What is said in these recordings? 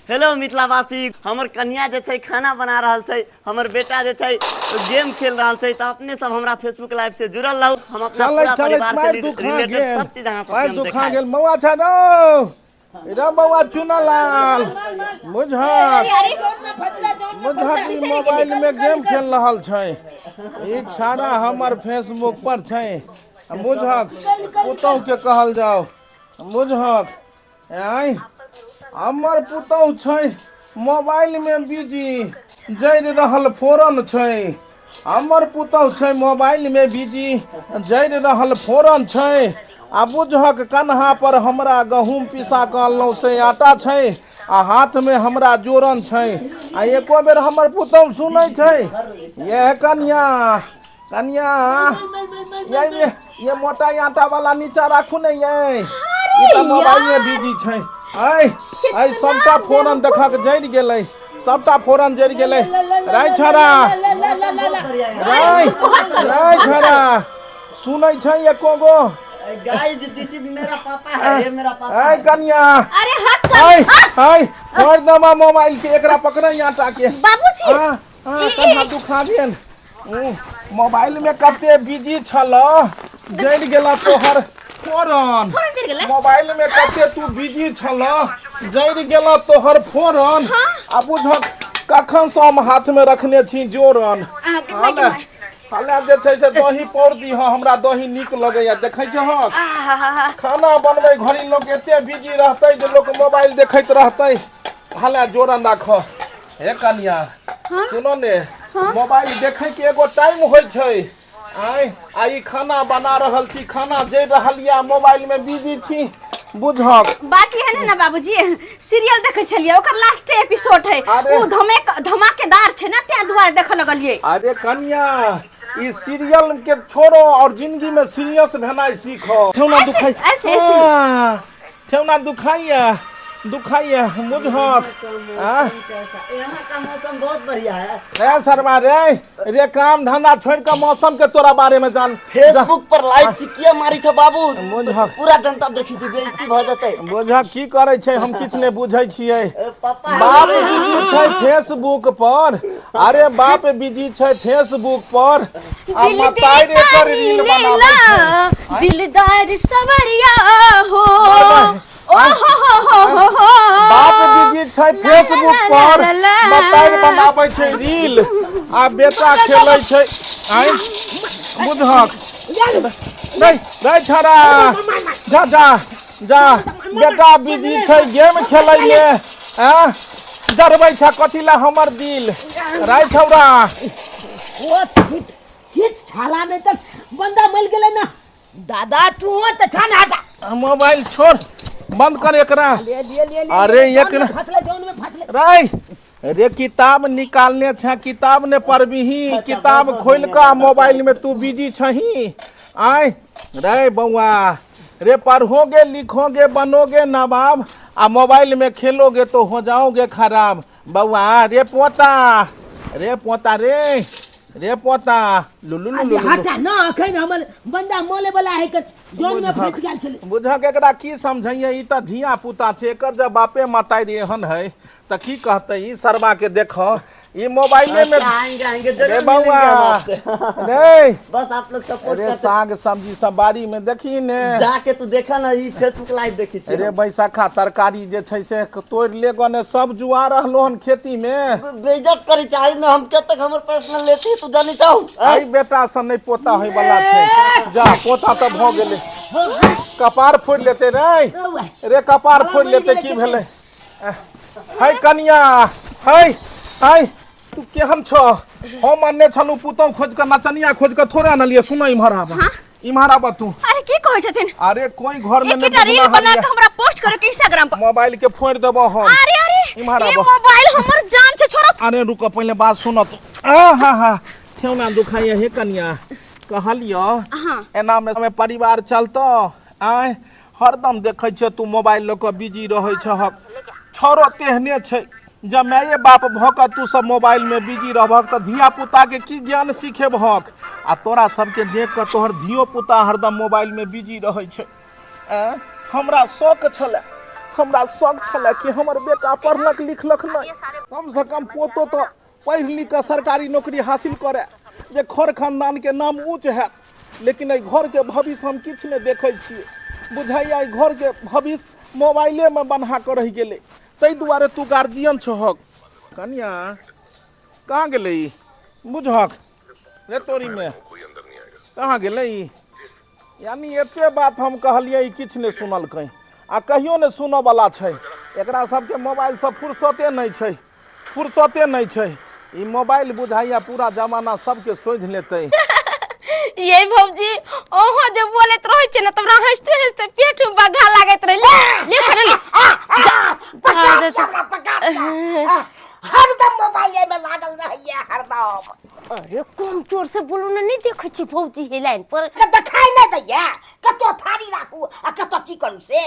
Hello मिथिलावासी, हमर कन्या जे छै खाना बना रहल छै, हमर बेटा जे छै गेम खेल रहल छै। तऽ अपने सब हमरा फेसबुक लाइव से जुड़ल रहू। हम अपना चलैत पूरा चलैत परिवार से मारि दुखा रिलेटेड गेल, सब चीज अहाँ सबके मारि हम दुखा देखायब। गेल। मौआ छ रौ रे, बौआ चुनलाल, बुझक बुझक ई मोबाइल में गेम खेल रहल छै। ई छाड़ा हमर फेसबुक पर छै। बुझक पुतहु के कहल जाओ। बुझक आँय, हमर पुतहु छै मोबाइल में बिजी, जरि रहल फोरन छै। हमर पुतहु छै मोबाइल में बिजी, जरि रहल फोरन छै। आ बुझक कन्हा पर हमरा गहूँम पिसा कऽ अनलहुँ से आटा छै, आ हाथमे हमरा जोरन छै, आ एको बेर हमर पुतहु सुनै छै? ये कनिया, कनिया, ये ये ये मोटा आटा वाला नीचा राखू ने। ये ई तऽ मोबाइल में बिजी छै। ऐ ऐ, सबटा फोरन देखक जरि गेलै, सबटा फोरन जरि गेलै। राय छड़ा, राय राय छड़ा, सुनै छै एको गो? गाइस, दिस is मेरा पापा है, ये मेरा पापा। ऐ कनिया, अरे हट कर। ऐ ऐ, छोड़ दमा मोबाइल के, एकरा पकड़ै आटा के। बाबूजी, हाँ हाँ, कन्हा दुखा गेल। मोबाइल में कते बिजी छल, जरि गेल तोहर फोरन। फोरन जरि गेलै? मोबाइल में कते तू बिजी छल, जरि गेल तोहर फोरन। आ बुझक कखन से हम हाथ में रखने छी जोरन। अहाँके हँ माय ने, हले जे छै से दही पौर दीह, हमरा दही नीक लगैया। देखै छहक, आहा, खाना बनबै घड़ी लोक एते बिजी रहतै जे लोक मोबाइल देखैत रहतै? हले जोरन राख। हे कनिया, सुनो ने, मोबाइल देखै के एगो टाइम होइ छै। आय आ ई खाना बना रहल छी, खाना जरि रहल या, मोबाइल में बिजी छी। बुझक बात एहन है ना बाबूजी, सीरियल देखै छलियै, ओकर लास्ट एपिसोड है। अरे। ओ धमे धमाकेदार छै ना, तें दुआरे देखऽ लगलियै। अरे कनिया, ई सीरियल के छोड़ो और जिंदगी में सीरियस भेनाइ सीखो। ठेहुना ऐसे- दुखाइ ऐसे- ऐसे। हाँ, ठेहुना दुखाइया, दुखाइया। बुझक आ यहाँ का मौसम बहुत बढ़िया है। रे शर्मा, रे रे, काम धंधा छोड़ के मौसम के तोरा बारे में जान। फेसबुक पर लाइव छी, किया मारी छ बाबू? बुझक पूरा जनता देखी छी, बेइज्जती भ जेतै। बुझक की करै छै, हम किछु नहि बुझै छियै। ए, पापा, बाप बिजी छै फेसबुक पर, अरे बाप बिजी छै फेसबुक पर आ दिल मतारि एकर रील बनाबै छै। दिलदार सवरिया हो, ओ हो हो हो हो हो। बाप बिजी छै फेसबुक पर, ला, ला, ला। मतारि बनाबै छै रील आ बेटा खेलै छै। आँय बुझक, नहीं नहीं, छड़ा जा जा जा, बेटा बिजी छै गेम खेलै में, आँ जरबै छ कथी ला हमर दिल? राय छौड़ा, ओ छिट छिट छाला, नहीं त बंदा मर गेलै ना। दादा, तू त छान हटा। मोबाइल छोड़, बंद कर एकरा। ले ले ले ले। अरे, ले, एक जौन में न- फसले, जौन में फसले। राय रे, किताब निकालने छ, किताब ने पढ़बिही? किताब खोल कऽ मोबाइल में तू बिजी छही। आय रे बौआ रे, पढ़ोगे लिखोगे बनोगे नवाब, आ मोबाइल में खेलोगे तो हो जाओगे खराब। बौआ रे, पोता रे, पोता रे, रे पोता, लुलु लुलु लुलु। हटा ना, अखन हमर बंदा मोले वाला है के जौन में फंस गेल छलै। बुझक एकरा की समझैये? ई तऽ धिया पुता छै। एकर जब बापे मतारी एहन है तऽ की कहतै? ई सरबा के देखो, ई मोबाइले में। अच्छा, आएंगे आएंगे, रे जरूर बौआ मिलेंगे हम आपसे। रे, बस आप लोग सपोर्ट रे करते। साग सब्जी सब बाड़ी में देखी ने। जाके तू देखा ना, ई फेसबुक लाइव देखी छी। रे बैसाखा, तरकारी जे छै से तोड़ि ले गने, सब जुआ रहलो हन खेती में। बेइज्जत करी चाही में हम के तक हमर पर्सनल लेती, तू जानी चाहू। आई बेटा से नहि पोता होय वाला छै। जा, पोता तऽ भऽ गेलै। कपार फोड़ि लेतै रे, रे कपार फोड़ि लेतै। की भेलै है कनिया? है है, तू केहन छ? हम अनने छलहुँ पुतहु खोज कऽ, नचनिया खोज कऽ थोड़े अनलियै। सुन, इम्हर आब, इम्हर आब तू। अरे, की कहै छथिन? अरे, कोई घर में एकेटा रील बना के हमरा पोस्ट करे के इंस्टाग्राम पर। मोबाइल के फोड़ देबो हम। अरे अरे, इम्हर ये आबो। मोबाइल हमर जान छै, छोड़ो। अरे रुको, पहले बात सुनो तू। आ हा हा, ठेहुना दुखाइए। हे कनिया, कहलियो एना में में परिवार चलतो? आय, हरदम देखै छियै तू मोबाइल लऽ कऽ बिजी रहै छहक। छौड़ो तेहने छै। जब माये बाप भऽ कऽ तू सब मोबाइल में बिजी रहबहक तऽ धिया पुता के की ज्ञान सिखेबहक? आ तोरा सबके देख कऽ तोहर धियो पुता हरदम मोबाइल में बिजी रहै छै। आँय, हमरा शौक छलै, हमरा शौक छलै कि हमर बेटा पढ़लक लिखलक नहि, कमसँ कम पोतो तऽ पढ़ि लिख कऽ सरकारी नौकरी हासिल करए, जे खर खानदानके नाम ऊँच हैत। लेकिन एहि घरके भविष्य हम किछु नहि देखै छियै। बुझाइए एहि घरके भविष्य मोबाइलेमे बन्हा कऽ रहि गेलै। ताहि दुआरे तू गार्जियन छहक। कनिया कहाँ गेलै ई? बुझहक रे तोरीमे कहाँ गेलै ई? यानी एते बात हम कहलियै, ई किछु नहि सुनलकै आ कहियो नहि सुनऽवला छै। एकरा सबके मोबाइलसँ फुर्सते नहि छै, फुर्सते नहि छै। ई मोबाइल बुझाइया पूरा जमाना सबके सोधि लेतै। ये भौजी, ओहो जे बोलैत रहै छै ने तऽ हमरा हँसते हँसते पेट में बग्घा लागैत रहै। ले ले खाना ले। पका दिया हमरा, पका दिया। हरदम मोबाइल में लागल रहैया हरदम। अरे कम जोर से बोलू ने, नहीं देखै छी भौजी हे लाइन पर। के देखाई नहीं दैया, कतौ थारी राखू आ कतौ की करू से।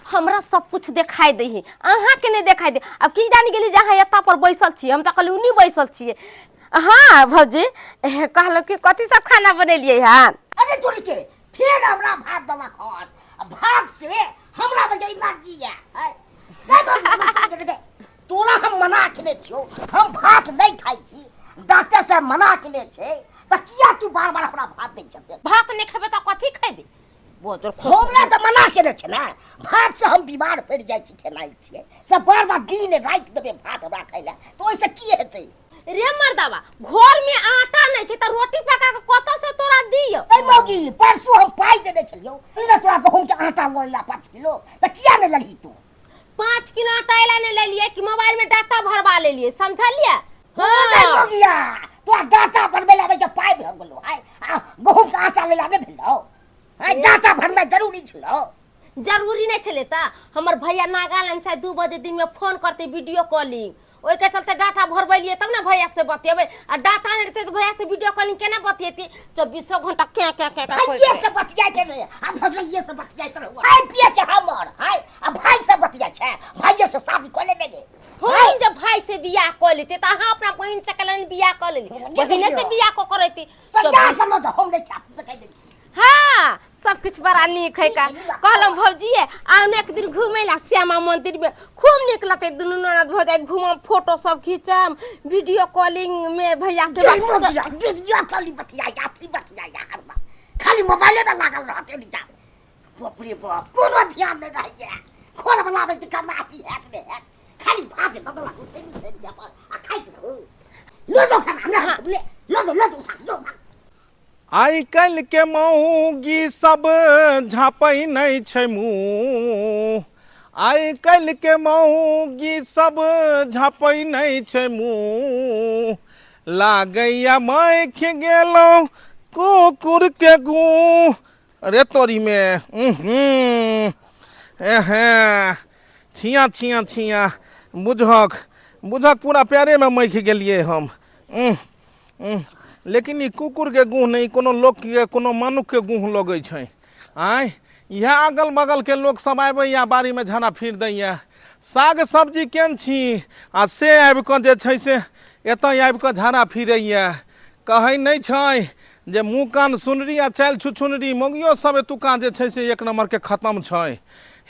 हमरा सब कुछ देखाई दै है, अहाँ के नहीं देखाई दे। अब की जानी गेली जे अहाँ एता पर बैसल छी, हम तऽ कहली उन्नी बैसल छियै। हाँ भौजी, कहलहुँ कि कथी सब खाना बनेलियै हन? अरे तोरी के फेर हमरा भात देलक हन, आ भात से हमरा में जे एनर्जी है, है। नहीं भौजी, हमरा सुन के देख, तोरा हम मना केने छियौ, हम भात नहीं खाइ छी, डॉक्टर साहब मना केने छै, तऽ किया तू बार बार हमरा भात दै छथिन? भात नहीं खेबै तऽ कथी खेबै? हमरा तऽ मना केने छै ने, भात से हम बीमार पड़ि जाइ छी, खेनाइ छियै से बार बार दिन राति देबै भात हमरा खाइ लए, तऽ ओहिसँ की हेतै? रे मर्दावा, घर में आटा नहीं छै तऽ रोटी पका के कतऽ से तोरा दियौ? ए मौगी, परसू हम पाइ देने छलियौ ने तोरा गहूम के आटा लऽ ला 5 किलो, तऽ किया नहि लेलही तू? 5 किलो आटा एला नहीं लेलिए कि मोबाइल में डाटा भरवा लेलिए, समझलिए? हाँ। मौगिया, तोरा डाटा भरबै लए आबै के पाइ भऽ गेलौ हाय, आ गहूम के आटा लेला नहि भेलौ हाय? डाटा भरनाइ जरूरी छलौ? जरूरी नहीं छलै तऽ हमर भैया नागालैंड से 2 बजे दिन में फोन करते वीडियो कॉलिंग, ओहिके चलते डाटा भरबेलिए तब ने भैया से बतियेबै। आ डाटा नहीं रहते तऽ भैया से वीडियो कॉलिंग केना बतियेती? चौबीसों घंटा क्या क्या क्या क्या। भाइये से बतियाइत रहे आ भजइये से बतियाइत रहू। हाय पिए छै हमर हाय, आ भाई से बतियाइ छै, भाइये से शादी कऽ लेने गे। हम जब भाई से बियाह कऽ लेते तऽ अहाँ अपना बहिन से केला बियाह कऽ लेली? बहिने से बियाह कऽ करैती। सजा समझ हम नहीं खा सकै छी। हाँ, सब कुछ बड़ा नीक है। का कहलहुँ भौजी, आउ ने एक दिन घूमे ला श्यामा मंदिर में, खूब नीक लगतै। दुनू ननद भौजाई घूमम, फोटो सब खींचम, वीडियो कॉलिंग में भैया से बात। वीडियो कॉलिंग बतिया या अथी बतिया या हरदम खाली मोबाइले में लागल रहते। नीचा बाप रे बाप, कोनो ध्यान नहीं रहैया खोल बनाबै के करना अथी हैत नहि हैत, खाली भात बदला उठे उठे आ खाइत रहू। लो दो खाना ना, ले लो दो, लो दो, उठा दो। आइ काल्हि के मौगी सब झाँपै नहि छै मुँह, आइ काल्हि के मौगी सब झाँपै नहि छै मुँह, लागैया मखि गेलहुँ कुकुर के गुह। अरे तोरीमे, उहूँ एहे छिया छिया छिया, बुझक बुझक पूरा पैरेमे मखि गेलियै हम। उह उह, लेकिन ई कुकुरके गुह नहि, कोनो लोकके कोनो मनुखके गुह लगै छै। आँय, इएह अगल बगलके लोकसभ आबैए, बाड़ीमे झाड़ा फिर दैए, साग सब्जी केहन छी, आ से आबि कऽ जे छै से एतऽ आबि कऽ झाड़ा फिरैए। कहै नहि छै जे मुँह कान सुनरी आ चालि छुछुनरी, मौगियो सब एतुका जे छै से एक नम्बरके खतम छै।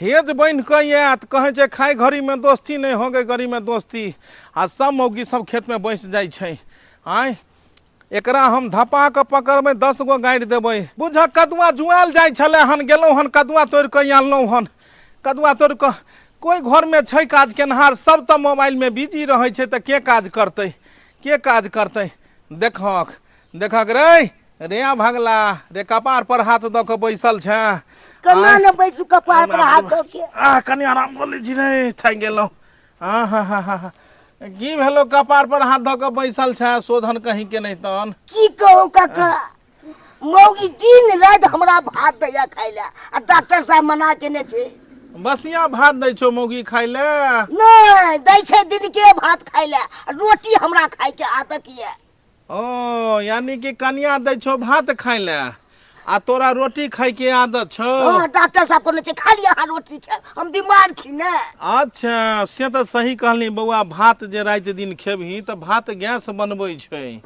हेज बान्हि कऽ आयत, कहै छै खाइ घड़ीमे दोस्ती नहि होगै घड़ीमे दोस्ती, आ सब मौगी सब खेतमे बैस जाइ छै। आँय, एकरा हम धपा कऽ पकड़बै, 10 गो गाड़ि देबै। बुझऽ कदुआ जुआयल जाइ छलै हन, गेलहुँ हन कदुआ तोड़ि कऽ आनलहुँ हन। कदुआ तोड़ि कऽ कोइ घरमे छै काज केनहार? सब तऽ मोबाइलमे बिजी रहै छै, तऽ के काज करतै, के काज करतै? देखहक देखहक रे रे भगला रे, कपार पर हाथ दऽ कऽ बैसल छै। केना ने बैसू कपार पर हाथ दऽ के? आ कनि आराम कऽ लै छी रे, थाकि गेलहुँ। आ हा हा हा हा, की भेलो, कपार पर हाथ धऽ कऽ बैसल छै शोधन कहीं के नहीं तहन? की कहू काका, मौगी दिन राति हमरा भात दैया खाइ लए, आ डॉक्टर साहब मना केने छै। बसिया भात दै छौ मौगी खाइ लए? नहि दै छै, दिनके भात खाइ लए, आ रोटी हमरा खाइके आदत यऽ। ओ यानी कि कनिया दै छौ भात खाइ लए आ तोरा रोटी खाइके आदत छौ? हँ, डॉक्टर साहब कहने छै खाली अहाँ रोटी खायब, हम बीमार छी ने। अच्छा, से तऽ सही कहली बौआ, भात जे राति दिन खेबही तऽ भात गैस बनबै छै।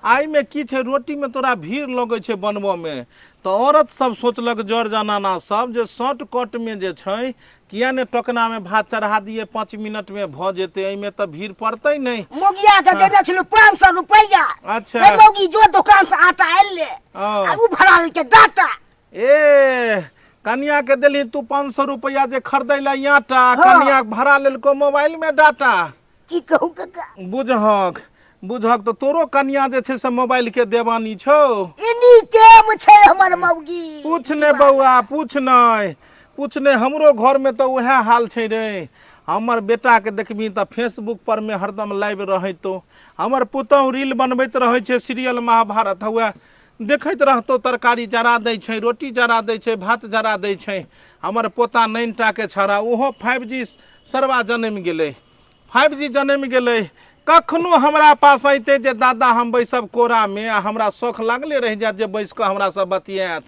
आ एहिमे की छै, रोटीमे तोरा भीड़ लगै छै बनबऽमे, तऽ औरत सब सोचलक, जर जनाना सब, जे शॉर्टकटमे जे छै किया ने टोकना में भात चढ़ा दिए 5 मिनट में भ जेते, एहिमे तऽ भीड़ पड़तै नहि। मोगिया के देने छलहुँ 500 रुपैआ। अच्छा। ते मौगी जो दुकान से आटा आयल ओ। आ उ भरा लेलकै डाटा। ए कनिया के देली तू 500 रुपैआ जे खरीदै ला आटा। हाँ। कनिया भरा लेलको मोबाइल में डाटा। की कहू काका। बुझहक बुझहक तऽ तोरो कनिया जे छै से मोबाइल के देवानी छौ। एनी टेम छै हमर मौगी। पूछ नहि बौआ, पूछ नहि, पूछ नहि, हमरो घर में तऽ उएह हाल छै रे। हमर बेटा के देखबही तऽ फेसबुक पर में हरदम लाइव रहतो, हमर पुतहु रील बनबैत रहै छै, सीरियल महाभारत हुए देखैत रहतो, तरकारी जरा दै छै, रोटी जरा दै छै, भात जरा दै छै। हमर पोता नैनटा के छड़ा ओहो 5G सरवा जनमि गेलै, 5G जनमि गेलै। कखनो हमरा पास अयतै जे दादा हम बैसब कोरामे, आ हमरा शौख लागले रहि जायत जे बैस कऽ हमरा सब बतियात।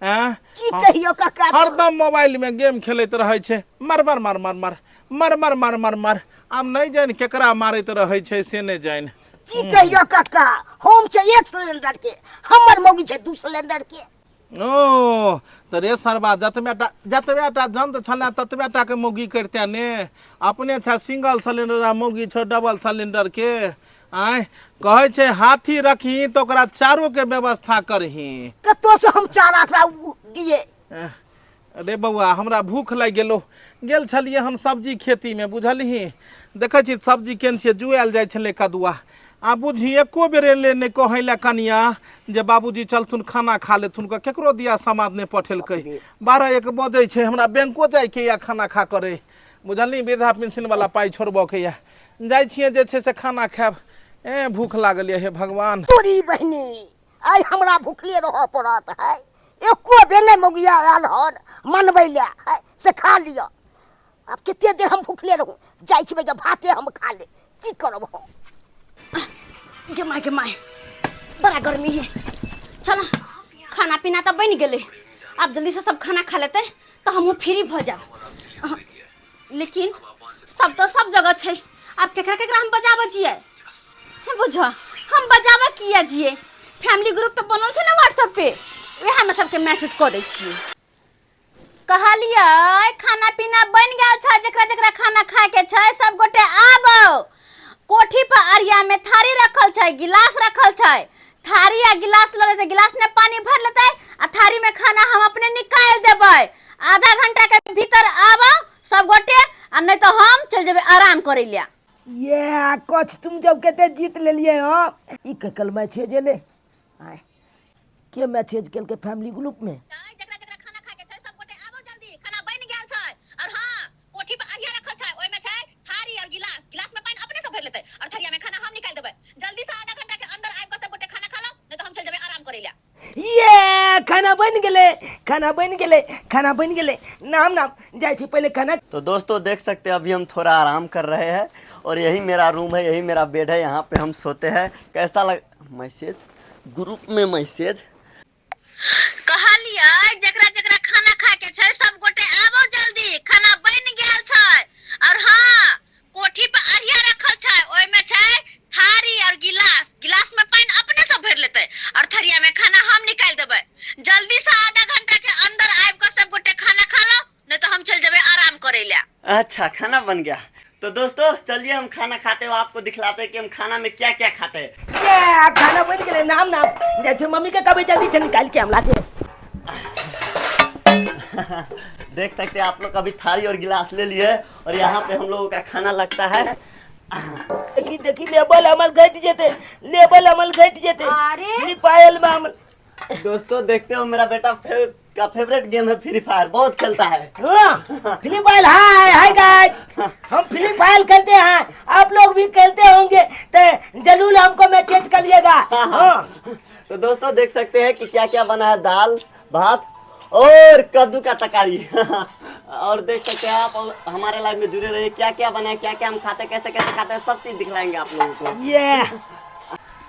आँय की कहियो काका, हरदम मोबाइलमे गेम खेलैत रहै छै, मर मर मर मर मर मर मर मर मर मर, आब नहि जानि केकरा मारैत रहै छै से नहि जानि। की कहियो काका, हम छै 1 सिलेंडर के, हमर मौगी छै 2 सिलेंडर के। ओ तऽ रे सरबा, जतबे टा जतबे टा जन्त छलै ततबे टा के मौगी करिते ने, अपने छै सिंगल सिलेंडर आ मौगी छौ डबल सिलेंडर के। आँय कहै छै हाथी रखही तऽ ओकरा चारो के व्यवस्था करही। कतौ से हम चारा एकरा दिए? अरे बौआ हमरा भूख लागि गेलो, गेल छलियै हम सब्जी खेतीमे बुझलही, देखै छी सब्जी केहन छियै, जुआयल जाइ छलै कदुआ। आ बुझी एको बेर एलै नहि कहै लए कनिया जे बाबूजी चलथुन खाना खा लेथुन, केकरो दिया समाद नहि पठेलकै। 12-1 बजै छै, हमरा बैंको जाइके यऽ खाना खा करे बुझलही, वृद्धा पेंशन वाला पाइ छोड़बऽके यऽ, जाइ छियै जे छै से खाना खायब। ए भूख लागल यऽ, हे भगवान। तोरी बहिनी आइ हमरा भूखले रहऽ पड़त है, एको बेर नहि मौगिया आयल हन मनबै लए है से खा लिअ। आब कते देर हम भूखले रहू, जाइ छी भैया भाते हम खा ले, की करब हम। गे my गे my, बड़ा गर्मी है। चल खाना पीना तऽ बनि गेलै, आब जल्दी से सब खाना खा लेतै तऽ हमहूँ फ्री भऽ जायब। लेकिन सब तऽ सब जगह छै, आब केकरा केकरा हम बजाबऽ जियै? हे बुझ हम बजाबऽ किया जियै, फैमिली ग्रुप तऽ बनल छै ने व्हाट्सएप पे, वएह में सबके मैसेज कऽ दै छियै। कहलियै खाना पीना बनि गेल छै, जकरा जकरा खाना खायके छै सब गोटे आबो। कोठी पर अरिया में थारी रखल छै, गिलास रखल छै, थारी आ गिलास लऽ लेतै, गिलास में पानी भर लेतै आ थारी में खाना हम अपने निकालि देबै। आधा घंटा के भीतर आबो सब गोटे, आ नहीं तो हम चल जेबै आराम करै ले। ये कछ तुम जब कते जीत लेलिए हो, ई ककल मैसेज एले? आय के मैसेज केलकै फैमिली ग्रुप में? जकरा जकरा खाना खाय के छै सब गोटे आबो जल्दी, खाना बनि गेल छै। और हां कोठी पर अरिया रखल छै, ओय में छै थारी और गिलास, गिलास में पानि अपने से भरि लेतै और थरिया में खाना हम निकालि देबै। जल्दी से आधा घंटा के अंदर आबि के सब गोटे खाना खा लो, नहीं तो हम चलि जेबै आराम करै ले। ये खाना बन गेले, खाना बन गेले, खाना बन गेले, नाम नाम जाइ छी पहले खाना। तो दोस्तों देख सकते हैं अभी हम थोड़ा आराम कर रहे हैं और यही मेरा रूम है, यही मेरा बेड है, यहाँ पे हम सोते हैं। कैसा लग मैसेज ग्रुप में मैसेज। कहलियै जकरा जकरा खाना खाय के छै सब गोटे आबो जल्दी, खाना बनि गेल छै। और हाँ कोठी पर अरिया रखल छै, ओय में छै थारी और गिलास, गिलास में पानि अपने से भरि लेतै और थरिया में खाना हम निकालि देबै। जल्दी से आधा घंटा के अंदर आबि के सब गोटे खाना खा लो, नहीं तो हम चल जेबै आराम करै ले। अच्छा खाना बन गया। तो दोस्तों चलिए हम खाना खाते हुए आपको दिखलाते हैं कि हम खाना में क्या क्या खाते हैं। ये खाना बन गए, नाम नाम जैसे मम्मी के कभी जल्दी से निकाल के हम लाते। देख सकते हैं आप लोग अभी थाली और गिलास ले लिए और यहाँ पे हम लोगों का खाना लगता है। देखी देखी लेबल अमल घट जेते, लेबल अमल घट जेते। अरे निपायल में अमल। दोस्तों देखते हो मेरा बेटा का फेवरेट गेम है फ्री फायर, बहुत खेलता है। हाँ, free fire. Hi hi guys, हम फ्री फायर खेलते हैं, आप लोग भी खेलते होंगे तो जरूर हमको मैसेज करिएगा। हाँ। तो दोस्तों देख सकते हैं कि क्या क्या बना है, दाल भात और कद्दू का तरकारी। और देख सकते हैं आप और हमारे लाइफ में जुड़े रहिए, क्या क्या बना है, क्या क्या हम खाते हैं, कैसे कैसे खाते हैं, सब चीज दिखलाएंगे आप लोगों को। ये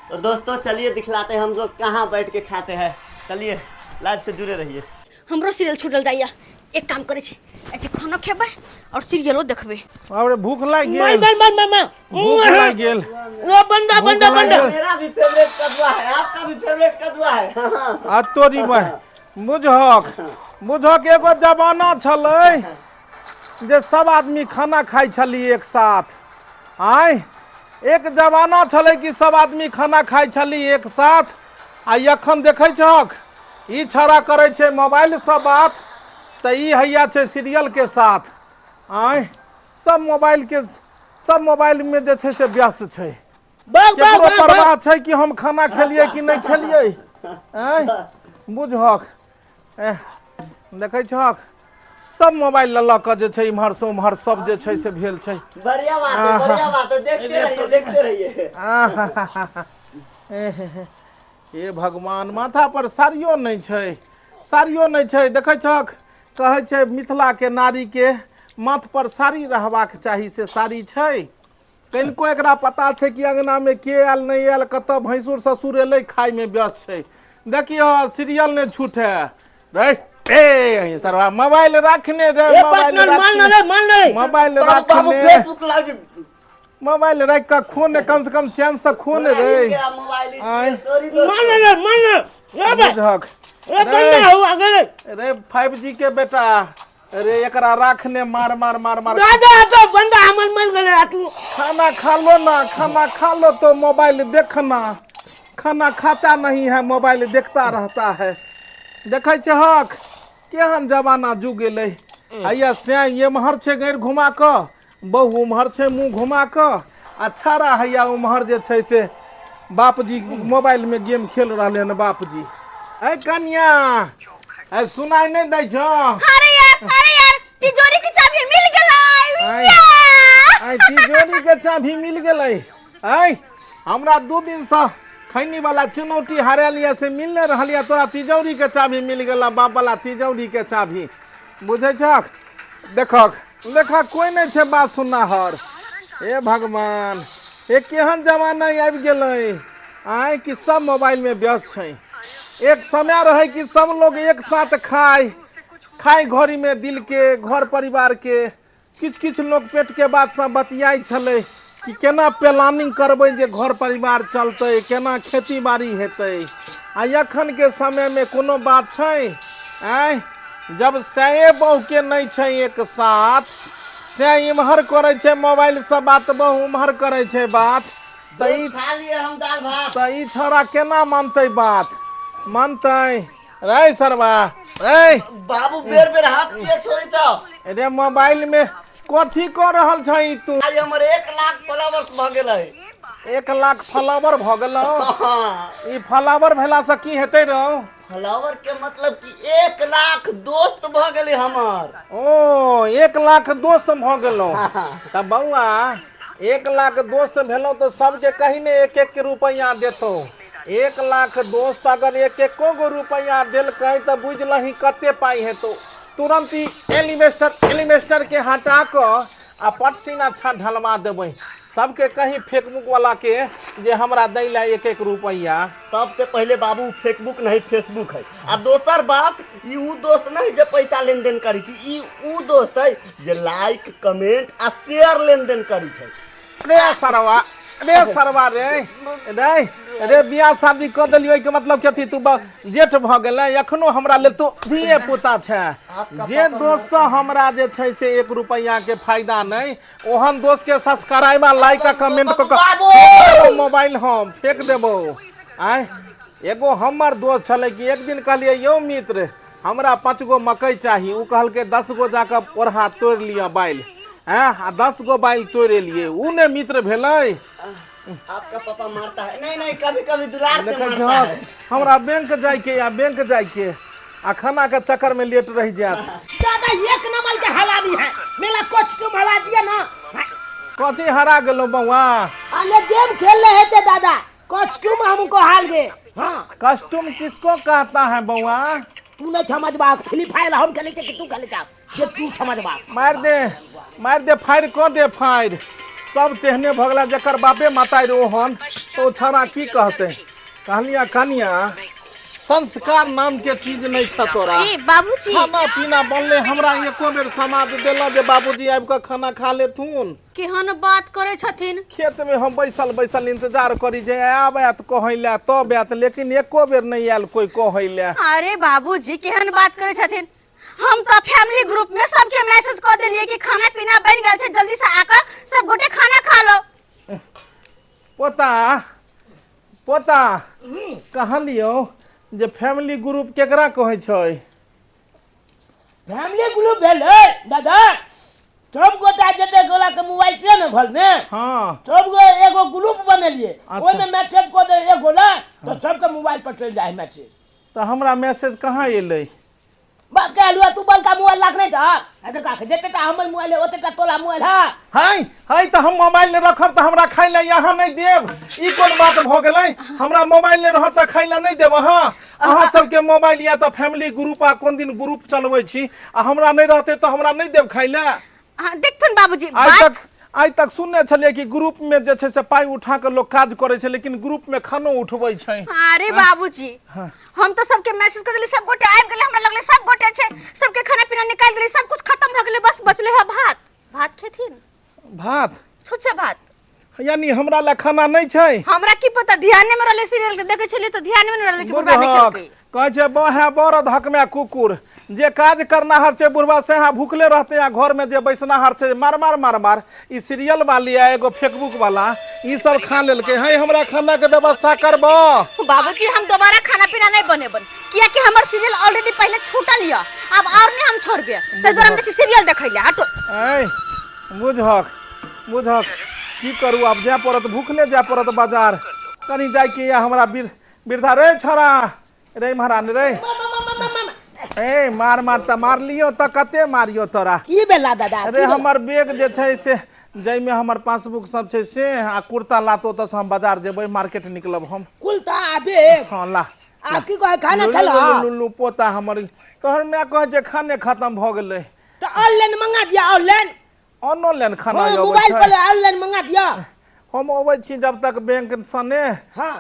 तो दोस्तों चलिए दिखलाते हैं हम लोग कहाँ बैठ के खाते हैं, चलिए लाइव से जुड़े रहिए। हमरो सीरियल छूटल जाइया, एक काम करे छी, ऐसे खाना खेबै और सीरियलो देखबै। अरे भूख लागि गेल। मार मार मार मार। भूख लागि गेल। ओ बंदा बंदा बंदा। मेरा भी फेवरेट कदुआ है, आपका भी फेवरेट कदुआ है। आ तोरी बह बुझहक बुझहक एगो जमाना छलै जे सब आदमी खाना खाइ छली एक साथ। आँय, एक जमाना छलै कि सब आदमी खाना खाइ छली एक साथ, आ एखन देखै छहक ई छड़ा करै छै मोबाइलसँ बात, तऽ ई हैया छै सीरियलके साथ। आँय, सब मोबाइलके सब मोबाइलमे जे छै से व्यस्त छै। बाग बाग केकरो बाग बाग परवाह छै कि हम खाना खेलियै कि नहि खेलियै? आँय, बुझहक, एह, देखै छहक सब मोबाइल लऽ लऽ कऽ जे छै इम्हर से उम्हर सब जे छै से भेल छै। बढ़िया बात है, बढ़िया बात है, देखते रहिए, देखते रहिए। आहाहाहा। हे भगवान, माथा पर साड़ियो नहि छै, साड़ियो नहि छै। देखै छहक, कहै छै मिथिलाके नारीके माथ पर साड़ी रहबाक चाही, से साड़ी छै? कनिको एकरा पता छै कि अङ्गनामे के आयल नहि आयल, कतऽ भैंसुर ससुर एलै, खायमे व्यस्त छै। देखियौ, सीरियल नहि छूटे रे। ए सरवा, मोबाइल राखने रे, ए मोबाइल पार्टनर, मान राखने रे, मान रे। मोबाइल बाबू बाबू, राखने फेसबुक लाइव मोबाइल राखि कऽ खो ने, कम से कम चैन से खो ने रे। गया मोबाइल, आय। सॉरी मान दोस्तों। रे, मान रे, रे बे बुझक रे रे बंदा हो आगे रे। रे 5G के बेटा रे, एकरा राखने मार मार मार मार। दादा तो बंदा हमर मर गेलै आटू। खाना खा लो ना, खाना खा लो तो मोबाइल देखना। खाना खाता नहीं है, मोबाइल देखता रहता है। देखै छहक केहन जमाना जुग एलै। हैया सैं एम्हर छै गैर घुमा कऽ, बहु उम्हर छै मुँह घुमा कऽ, आ छाड़ा हैया उम्हर जे छै से बापजी मोबाइल में गेम खेल रहलै हन बापजी। ऐ कन्या, ऐ सुनाइ नहि दै छौ? अरे यार, अरे यार, तिजोरी के चाबी मिल गेलै। आय। या! आइ तिजोरी के चाभी मिल गेलै। आइ हमरा 2 दिनसँ खैनी वाला चुनौती हारल यऽ से मिल नहि रहल यऽ, तोरा तिजौरी के चाभी मिल गेल। बाप वाला तिजौरी के चाभी बुझै छक? देखक देखक, कोइ नहि छै बात सुननाहर। हे भगवान, हे केहन जमाना आबि गेलै आँय कि सब मोबाइलमे व्यस्त छै। एक समय रहै कि सब लोग एक साथ खाय खाय घड़ीमे दिलके घर परिवारके किछु किछु लोक पेटके बात सब बतियाइ छलै कि केना प्लानिंग करबै जे घर परिवार चलतै, केना खेती बाड़ी हेतै। आ एखनके समयमे कोनो बात छै? आँय, जब सए बहुके नहि छै एक साथ, से इम्हर करै छै मोबाइलसँ बात, बहु उम्हर करै छै बात, तऽ ई खा लिए हम दाल भात। तऽ ई छौड़ा केना मानतै बात? मानतै रे सरवा रे? बाबू, बेर बेर हाथ किए छोड़ै छौ? रे, मोबाइल में कथी कऽ रहल छही तू? आइ हमर 1 लाख फॉलोवर्स भऽ गेलै। 1 लाख फॉलोवर भऽ गेलौ? हाँ। ई फॉलोवर भेलासँ की हेतै रौ? फॉलोवर के मतलब कि 1 लाख दोस्त भऽ गेलै हमर। ओ, 1 लाख दोस्त भऽ गेलौ? तऽ बौआ, 1 लाख दोस्त भेलौ तऽ सबके कही ने एक एक के रुपैआ देतौ। 1 लाख दोस्त अगर एक एको गो रुपैआ देलकै तऽ बुझि लही कते पाइ हेतौ। तुरंत ही एलिवेस्टर एलिवेस्टर के हटा कऽ आ पटसीना छत ढलवा देबै। सबके कही फेसबुक वाला के जे हमरा दै ला एक एक रुपैआ। सबसे पहले बाबू, फेसबुक नहीं फेसबुक है। आ दोसर बात, ई ऊ दोस्त नहीं जे पैसा लेन देन करै छी, ई ऊ दोस्त है जे लाइक कमेंट आ शेयर लेन देन करै छै। रे सरवा, रे सरवा, रे रे रे, बियाह शादी कऽ देलियै के मतलब कथी? तू जेठ भऽ गेलै, एखनो हमरा लेल तू धिये पुता छै। जे दोस्त से हमरा जे छै से 1 रुपैआ के फायदा नहि, ओहन दोस्त के सब्सक्राइब आ लाइक आ कमेंट कऽ कऽ मोबाइल हम फेंक देबौ। आँय, एगो हमर दोस्त छलै कि एक दिन कहलियै, यौ मित्र, हमरा 5 गो मकइ चाही। ओ कहलकै, 10 गो जाकऽ ओरहा तोड़ि लिअ बालि। हँ, आ 10 गो बालि तोड़ि एलियै, ओ ने मित्र भेलै। आपका पापा मारता है? नहीं नहीं, कभी कभी दुलार से देखै मारता छहक है। हमरा बैंक जाइके या बैंक जाइके आ खाना के चक्कर में लेट रहि जायत। दादा एक नंबर के हलावी है, मेरा कॉस्ट्यूम हला दिया ना। कथी हरा गेलौ बौआ? अरे गेम खेल रहे थे दादा, कॉस्ट्यूम हमको हाल गए। हाँ। कस्टूम किसको कहता है बौआ? तू नहीं समझबा, फ्री फायर हम खेले छे कि तू खेले छा जे तू समझबा। मार दे, मार दे, फायर कऽ दे, फायर। सब तेहने भऽ गेला जकर बापे माता रोहन तो छौड़ा की कहते। कहलिया कनिया, संस्कार नाम के चीज नहीं छ तोरा। ए बाबूजी, खाना पीना बनले, हमरा एको बेर समाद देला जे बाबूजी आबि कऽ खाना खा लेथुन? केहन बात करै छथिन? खेत में हम बैसल बैसल इंतजार करी जे आब आयत कहै लए तब आयत, लेकिन एको बेर नहीं आयल कोई कहै लए। अरे बाबूजी, केहन बात करै छथिन? हम तो फैमिली ग्रुप में सबके मैसेज कऽ देलियै कि खाना पीना बनि गेल छै, जल्दी से आकर सब गोटे खाना खा लो। पोता, पोता, कहलियौ जे फैमिली ग्रुप केकरा कहै छै? फैमिली ग्रुप भेलै दादा, सब गोटा जते गोला के मोबाइल छै ने घर में। सब गो एगो ग्रुप बनेलिए। ओहिमे मैसेज कऽ दे एक गोला तऽ सबके मोबाइल पर चलि जाइ है मैसेज। तऽ हमरा मैसेज कहाँ एलै? बाप के हलुआ, तू बड़का मोबाइल राख नहीं था अरे काख जते टा हमर मोबाइल है ओते टा तोरा मोबाइल है। हाय हाय, तऽ हम मोबाइल नहि रखब तऽ हमरा खाइ लए अहाँ नहि देब? ई कोन बात भऽ गेलै? हमरा मोबाइल नहि रहत तऽ खाइ लए नहि देब अहाँ? अहाँ सबके मोबाइल या तऽ फैमिली ग्रुप आ कोन दिन ग्रुप चलबै छी, आ हमरा नहि रहतै तऽ हमरा नहि देब खाइ लए? हाँ, देखथुन बाबूजी। आइ बात तक आइ तक सुनने छलियै कि ग्रुप में जे छै से पाइ उठा कऽ लोक काज करै छै, लेकिन ग्रुप में खानो उठबै छै। अरे बाबूजी, हम तो सबके मैसेज कर देली, सब गोटे आबि गेलै। हमरा लगलै सब गोटे छै, सबके खाना पीना निकालि देली, सब कुछ खत्म भऽ गेलै, बस बचलै है भात। भात खेथिन? भात? छुच्छे भात। यानी हमरा लए खाना नहि छै? हमरा की पता, ध्यान में रहलै, सीरियल के देखै छलियै तऽ ध्यान में नहि रहलै कि बुढ़बा नहि बुझहक खेलकै। कहै छै बहे बड़ धकमे कुकुर, जे काज करनाहर छै बुढ़बा सेहा भूखले रहते, आ घर में जे बैसनाहर छै मार मार मार मार। ई सीरियल वाली आ एगो फेसबुक वाला ई सब खा लेलकै है। हमरा खाना के व्यवस्था करबो। बाबूजी, हम दोबारा खाना पीना नहीं बनेबन, कियाकि हमर सीरियल ऑलरेडी पहले छूटल यऽ, अब और नहीं हम छोड़बे। ताहि दुआरे हम जाइ छी सीरियल देखै लए। हटो। ऐ बुझहक, बुझहक, की करू आब? जाय पड़त, भूखले जाय पड़त बाजार कनी जायके या हमरा वृद्धा रे छोड़ा रे महारानी रे। ए मार मार तऽ मारलियो तऽ कते मारियो तोरा? की भेला दादा? अरे हमर बैग जे छै से जाहिमे हमर पासबुक सब छै से आ कुर्ता लातो, तऽ हम बाजार जेबै, मार्केट निकलब हम। कुर्ता आ बैग? हँ, ला। आ की कहै खाना लुल्लू खेला? लुल्लू पोता हमर, तोहर माय कहै छै खाने खत्म भऽ गेलै। तऽ ऑनलाइन मंगा दिया, ऑनलाइन। ऑनलाइन खाना? हाँ। अबै मोबाइल छै? पर ऑनलाइन मंगा दिया। हम अबै छी जब तक बैंक सँ ने,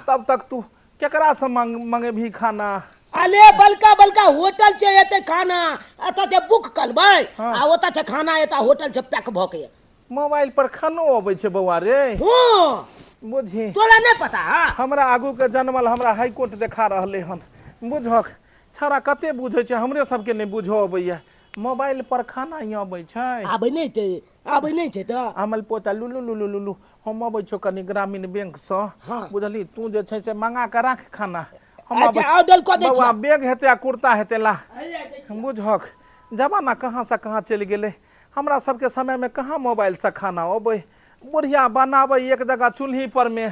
तब तक तू केकरा से मांग मंगेबही खाना? अरे बड़का बड़का होटल छै, एते खाना एतऽ छै, बुक करबै आ ओतऽ छै खाना, एतऽ होटल छै पैक भऽ के। मोबाइल पर खानो अबै छै बौआ रे? हँ। बुझी। तोरा नहि पता? हमरा आगू के जनमल हमरा हाईकोर्ट देखा रहलै हन। बुझक छौड़ा कते बुझै छै, हमरे सबके नहि बुझऽ अबैया। मोबाइल पर खाना ही अबै छै? आबै नहि छै, आबै नहि छै तऽ। हमर पोता लुलु लुलु लुलु, हम अबै छौ कनि ग्रामीण बैंक सँ। बुझली, तू जे छै से मंगा कऽ राख खाना, हम अच्छा, अबै। ऑर्डर कऽ दै बौआ छियै। बैग हेतै आ कुर्ता हेतै, ला। बुझक जमाना कहाँ से कहाँ चलि गेलै। हमरा सबके समयमे कहाँ मोबाइलसँ खाना अबै? बुढ़िया बनाबै एक जगह चूल्ही पर मे,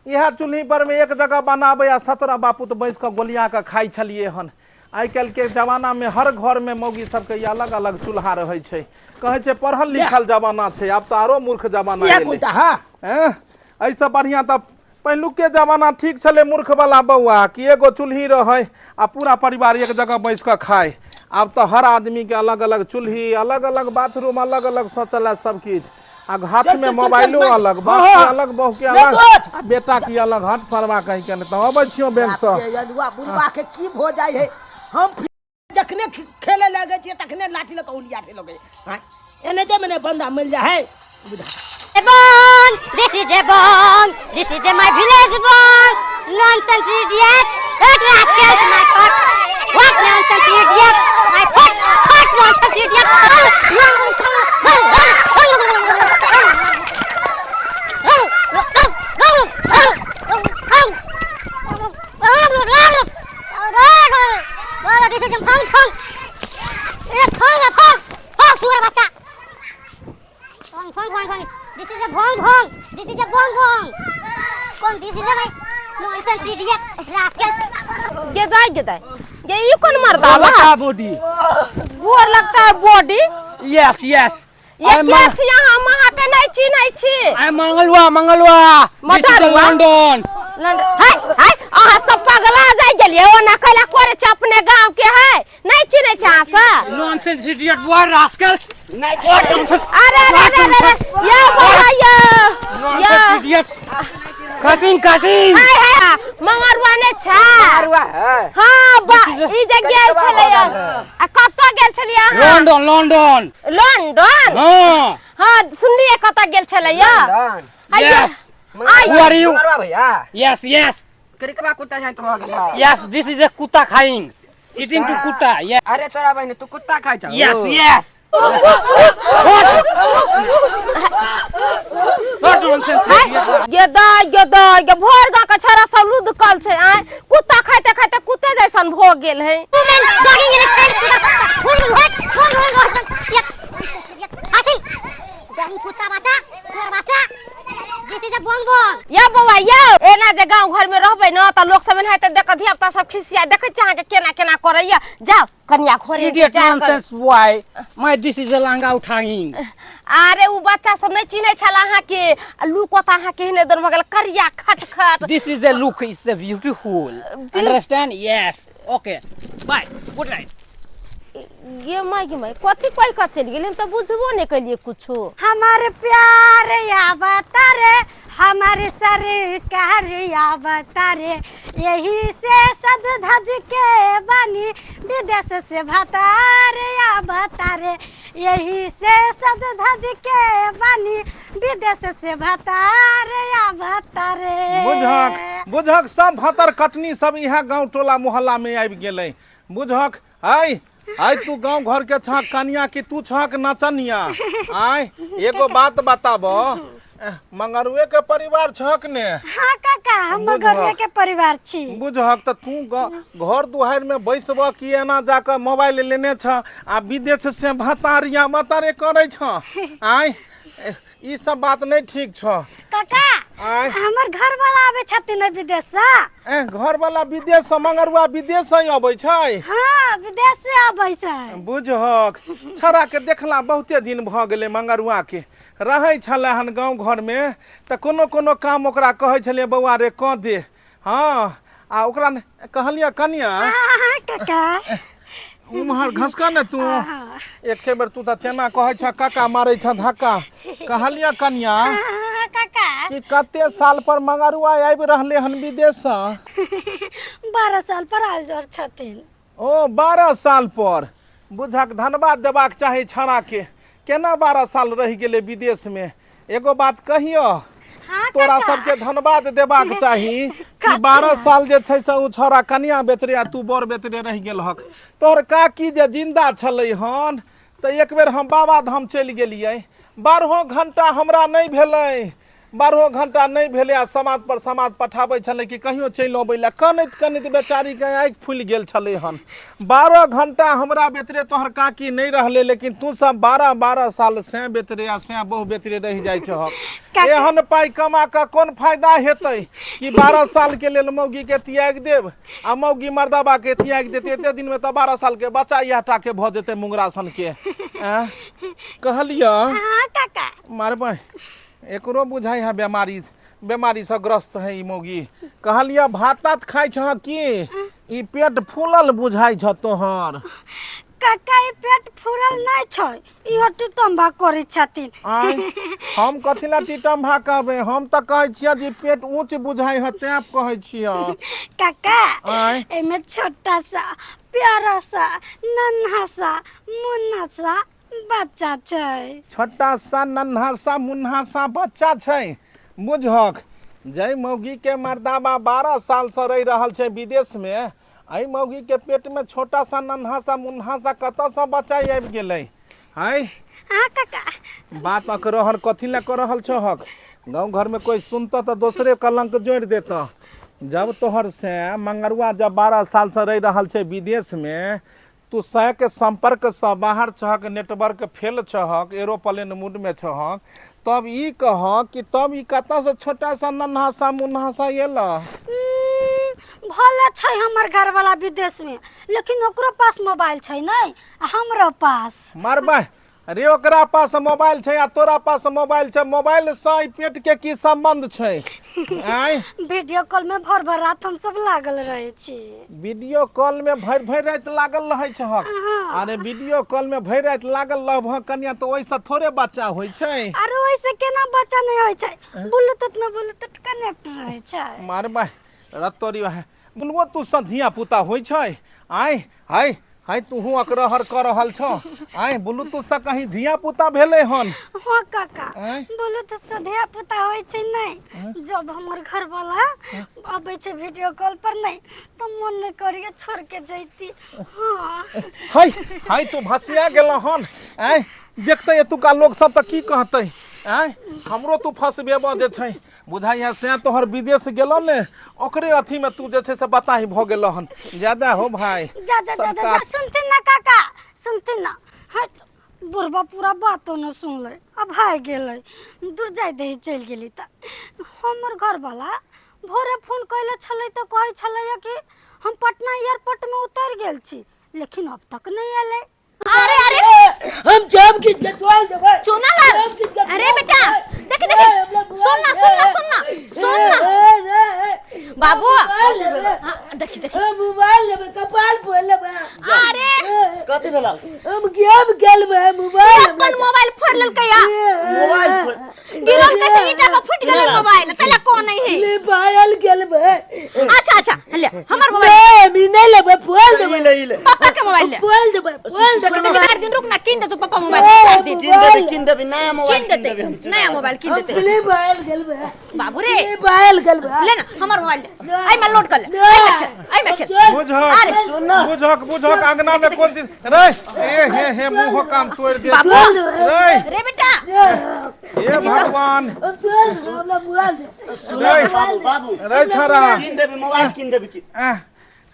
इएह चूल्ही पर मे एक जगह बनाबै आ 17 बापूत बैस कऽ गोलिया कऽ खाइ छलियै हन। आइ काल्हिके जमानामे हर घरमे मौगी सबके ई अलग अलग चूल्हा रहै छै। कहै छै पढ़ल लिखल जमाना छै, आब तऽ आरो मूर्ख जमाना इएह एलै। कुर्ता हँ। एँ, एहिसँ बढ़िआँ तऽ पहिलुके जमाना ठीक छलै मूर्खवला बौआ, कि एगो चूल्ही रहै आ पूरा परिवार एक जगह बैस कऽ खाय। आब तऽ हर आदमीके अलग अलग चूल्ही, अलग अलग बाथरूम, अलग अलग शौचालय, सब किछु, आ हाथ चल, में चल, चल, मोबाइलो चल, अलग, हाँ, बाप के हाँ। अलग, बहू के ले अलग दोस्त। आ बेटा की अलग। हट सरवा कहीं के नहीं, तऽ अबै छियौ बैंक सँ। बाप रे, अरुआ बुढ़वा के की भो जाइ है। हम फिर जखने खेले लगे छियै तखने लाठी लऽ कऽ उलियाठे लगे। हाँ, एनाहिते में ने बंदा मिल जाइ है बुझा। Bong! This is a bong! This is a my village bong! Nonsense idiot! What rascals my foot! What nonsense idiot! My foot! What nonsense idiot! This is a bong bong! Bong bong! Bong सुअर बच्चा! Bong bong bong bong! This is a bong bong! This is a bong bong! Come, this is a my nonsense idiot rascal! गेदाई गेदाई ये ई कौन मर्दा बा? Body. गोर लगता है body. Yes yes. ये के छी अहाँ? हम अहाँके नहि चिन्है छी। आई मंगलवा मंगलवा। मटरुआ? लंदन। हाय हाय, अहाँ सब पगला जाय गेलियै। ओना कैला करे छै अपने गांव के है, नहीं चिन्है छै अहाँ सब। Nonsense idiot boy rascal. अरे अरे अरे अरे अरे, ये बड़ा ये नॉनसेंस ये इडियट, कटिंग कटिंग। हाय हाय, मंगरुआ नहि छै? मंगरुआ है। हाँ बा, This is a- ई जे गेल छलै आ कतऽ गेल छलियै अहाँ? London London. London? हाँ। हाँ, सुनलियै कतऽ गेल छलै? London. Yes. I Who are you? Mangarua भैया। Yes yes. क्रिकबा कुत्ता जान तो हो गेला। यस, this is a कुत्ता खाइंग। Eating to कुत्ता, yeah. अरे तोरा बहिन तू कुत्ता खाइ छह Yes, yes. What nonsense, idiot. गे दाइ गे दाइ गे भोर गाँव के छोरा सब लुधकल छै आय कुत्ता खाइते खाइते कुत्ते जैसन भऽ गेल है। यौ बौआ यौ, एना जे गाँव घर में रहबै न तऽ लोक सब एनाहिते देख कऽ धिया पुता सब खिसिया देखै छियै अहाँके केना केना करैया। जाउ कनिया घरे Idiot इंतजार करै। nonsense boy. My this is a langa उठाइंग। अरे उ बच्चा सब नहि चिन्है छल अहाँके, आ लुको तऽ अहाँके एहने दन भऽ गेल करिया खटखट। This is a look, it's a beautiful. Understand? Yes. Okay. Bye. Good night. गे माय गे माय, कथी कहि कऽ चलि गेलै? हम तऽ बुझबो नहि केलियै कुछो। हमार प्यार आवतारे, हमार सरकार आवतारे, यही से सज धज के बनी विदेश से भतार आवतारे, यही से सज धज के बनी विदेश से भतार आवतारे। बुझक बुझक, सब भतर कटनी सब इएह गाँव टोला मोहल्ला में आबि गेलै। बुझक आय आय, तू गांव घर के छहक कनिया कि तू छहक नचनिया? आय एगो बात बताबो, मंगरुए के परिवार छहक ने? हाँ काका, हम मगरुए के परिवार छी। बुझहक तऽ तू घर दुआरि में बैसबह कि एना जाकऽ मोबाइल लेने छ आ विदेश से भतारिया भतारे करै छ? आय ई सब बात नहीं ठीक छ। काका, आय हमर घर वाला आबै छथिन ने विदेश से। ए घर वाला विदेश से? मंगरुआ विदेश से अबै छै? हाँ, विदेश से आबै छै। बुझहक, छड़ा के देखला बहुते दिन भऽ गेलै। मंगरुआ के रहै छलै हन गाँव घरमे तऽ कोनो कोनो काम ओकरा कहै छलियै, बौआ रे कऽ दे। हँ, आ ओकरा कहलियै कनिया। हाँ काका। उम्हर घसका ने तू एक बेर, तू तऽ तेना कहै छ काका, मारै छ धक्का। कहलियै कनिया हाँ काका, कि कते साल पर मंगरुआ आबि रहले हन विदेशसँ? 12 साल पर आयल जोर छथिन। ओ 12 साल पर? बुझक, धन्यवाद देबाक चाही छाड़ा के, केना 12 साल रहि गेलै विदेशमे। एगो बात कहियो? हाँ। तोरा काका। सबके धन्यवाद देबाक चाही कि 12 साल जे छै से ओ छौड़ा कनिया बेतरे आ तू बर बेतरे रहि गेल हक। तोहर काकी जे जिंदा छलै हन तऽ एक बेर हम बाबा धाम चलि गेलियै, 12 घंटा हमरा नहि भेलै, 12 घंटा नहि भेलै आ समाद पर समाद पठाबै छलै कि कहियो चलि अबै लए। कनैत कनैत बेचारीके आँखि फुलि गेल छलै हन। 12 घंटा हमरा बेतरे तोहर काकी नहि रहलै, लेकिन तू सब 12 12 साल सैं बेतरे आ सैं बहु बेतरे रहि जाइ छहक। एहन पाइ कमा कऽ कोन फायदा हेतै कि 12 साल के लेल मौगी के त्यागि देब आ मौगी मर्दाबा के त्यागि देतै? एते दिन में तऽ 12 साल के बच्चा इएह टा के भऽ जेतै मुंगरा सन के। आँय? कहलियै। हाँ काका। मारबै, एकरो बुझाइ है बेमारी, बेमारीसँ ग्रस्त है ई मौगी। कहलियै, भात तात खाइ छह की? ई पेट फूलल बुझाइ छ तोहर। काका, ई पेट फूलल नहि छै, इहो टिटम्बा करै छथिन। आँय, हम कथी लए टीटम्भा करबै? हम तऽ कहै छियै जे पेट ऊँच बुझाइ है, तैं कहै छियै। काका। आँय। एहिमे छोटा सा प्यारा सा नन्हा सा मुन्ना सा बच्चा छै। छोटा सा नन्हा सा मुन्हा सा बच्चा छै। बुझहक, जै मौगी के मर्दाबा 12 साल से रहि रहल छै विदेश में, एहि मौगी के पेट में छोटा सा नन्हा सा मुन्हा सा कतऽ से बच्चा आबि गेलै है? हाँ काका। बात अकरहन कथी लए कऽ रहल छहक? गाँव घर में कोई सुनतऽ तऽ दोसरे कलंक जोड़ि देतऽ। जब तोहर से मंगरुआ जब 12 साल से रहि रहल छै विदेश में, तू सै के संपर्क सँ बाहर छहक, नेटवर्क फेल छहक, एरोप्लेन मूड में छहक, तब ई कह कि तब ई कतऽ से छोटा सा नन्हा सा मुन्हा सा एल? भले छै हमर घरवाला विदेश में, लेकिन ओकरो पास मोबाइल छै नहि आ हमरो पास। मारबै रे, ओकरा पास मोबाइल छै आ तोरा पास मोबाइल छै, मोबाइल सँ ई पेट के की संबंध छै? आँय? वीडियो कॉल में भर भर रात हम सब लागल रहे छी। वीडियो कॉल में भरि भरि राति लागल रहै छहक? अरे वीडियो कॉल में भरि राति लागल रहबह कनिया तऽ ओहिसँ थोड़े बच्चा होइ छै। अरे ओइसे केना बच्चा नहीं होइ छै? ब्लूटूथ में ब्लूटूथ कनेक्ट रहै छै। मारबै रतोरी वएह बोलबो, तू सब धिया पुता होइ छै। आय हाय हाय तूहू अकरहर कऽ रहल छह आय ब्लूटूथ से कहीं धिया पुता भेलै हन हाँ काका आँय? बोलो तो सधिया पुता होइ छै नहीं जब हमर घर वाला अबै छै वीडियो कॉल पर नहीं तो मन नहीं करिए छोड़ के जैती हाँ हाय हाय तू भसिया गेल हन आय देखते एतुका लोग सब तऽ की कहतै आय हमरो तू फंसबेबऽ जे छै बुझाइया से तोहर विदेश गेलो ने ओकरे अथी में तू जे छै से बताही भऽ गेलो हन ज्यादा हो भाई जा जा जा जा, जा सरकार सुनते ना काका सुनते ना हाँ बुढ़बा पूरा बातो न सुनलै आ भागि गेलै दूर जाय दही चलि गेली तऽ हमर घरवला भोरे फोन कयले छलै तऽ कहै छलैया कि हम पटना एयरपोर्टमे उतरि गेल छी लेकिन अब तक नहि एलै अरे अरे हम जब खींच के तोड़ देबै चुना लाल सब किछ के अरे बेटा देख देख सुन ना सुन ना सुन ना सुन ना बाबू हाँ, देखी देखी हम मोबाइल लेबै कपाल फोड़ लेबै अरे कथी भेल हम गेम खेलबै मोबाइल अपन मोबाइल फोड़ लेलकै या मोबाइल फोन गिरल कैसे ईटा पर फूट गेलै मोबाइल तैला को नहीं है फ्री फायर खेलबै अच्छा अच्छा ले हमर मोबाइल नहीं हम ई नहीं लेबै फोड़ देबै ई ले ई ले पापा के मोबाइल ले फोड़ देबै फोड़ देबै देख चार दिन रुक ना किन दे तू पापा मोबाइल चार दिन किन देबी किन देबी नया मोबाइल किन किन देते देबी हम नया मोबाइल किन हम देते फ्री फायर खेलबै बाबू रे फ्री फायर खेलबै ले ना हमर मोबाइल ले आई में लोड कर ले आई में खेल आई में खेल बुझक अरे सुन ना बुझक बुझक अंगना में कोन चीज रे ए हे हे मुंह काम तोड़ दे बाबू रे रे बेटा हे भगवान फोड़ देबै हमरा मोबाइल दे सुन ना बाबू बाबू रे छरा किन देबी मोबाइल किन देबी की एह,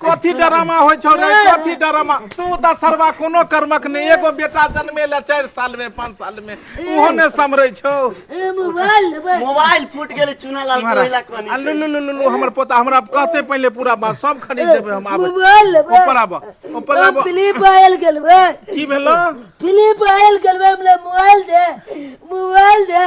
कथी डरामा होइ छौ रे कथी डरामा तू तऽ सरवा कोनो कर्मक नहि एगो बेटा जन्मेला 4 साल में 5 साल में ओहो ने समरै छौ ए मोबाइल लेबै मोबाइल फूट गेलै चुना लाल कोइला कोनी आ लु लु लु लु, लु हमर पोता हमरा कहते पहिले पूरा बात सब खरीद देबै हम आबै मोबाइल लेबै ऊपर आब ऊपर आब फ्री फायर खेलबै की भेलो फ्री फायर खेलबै हमरा मोबाइल दे मोबाइल दे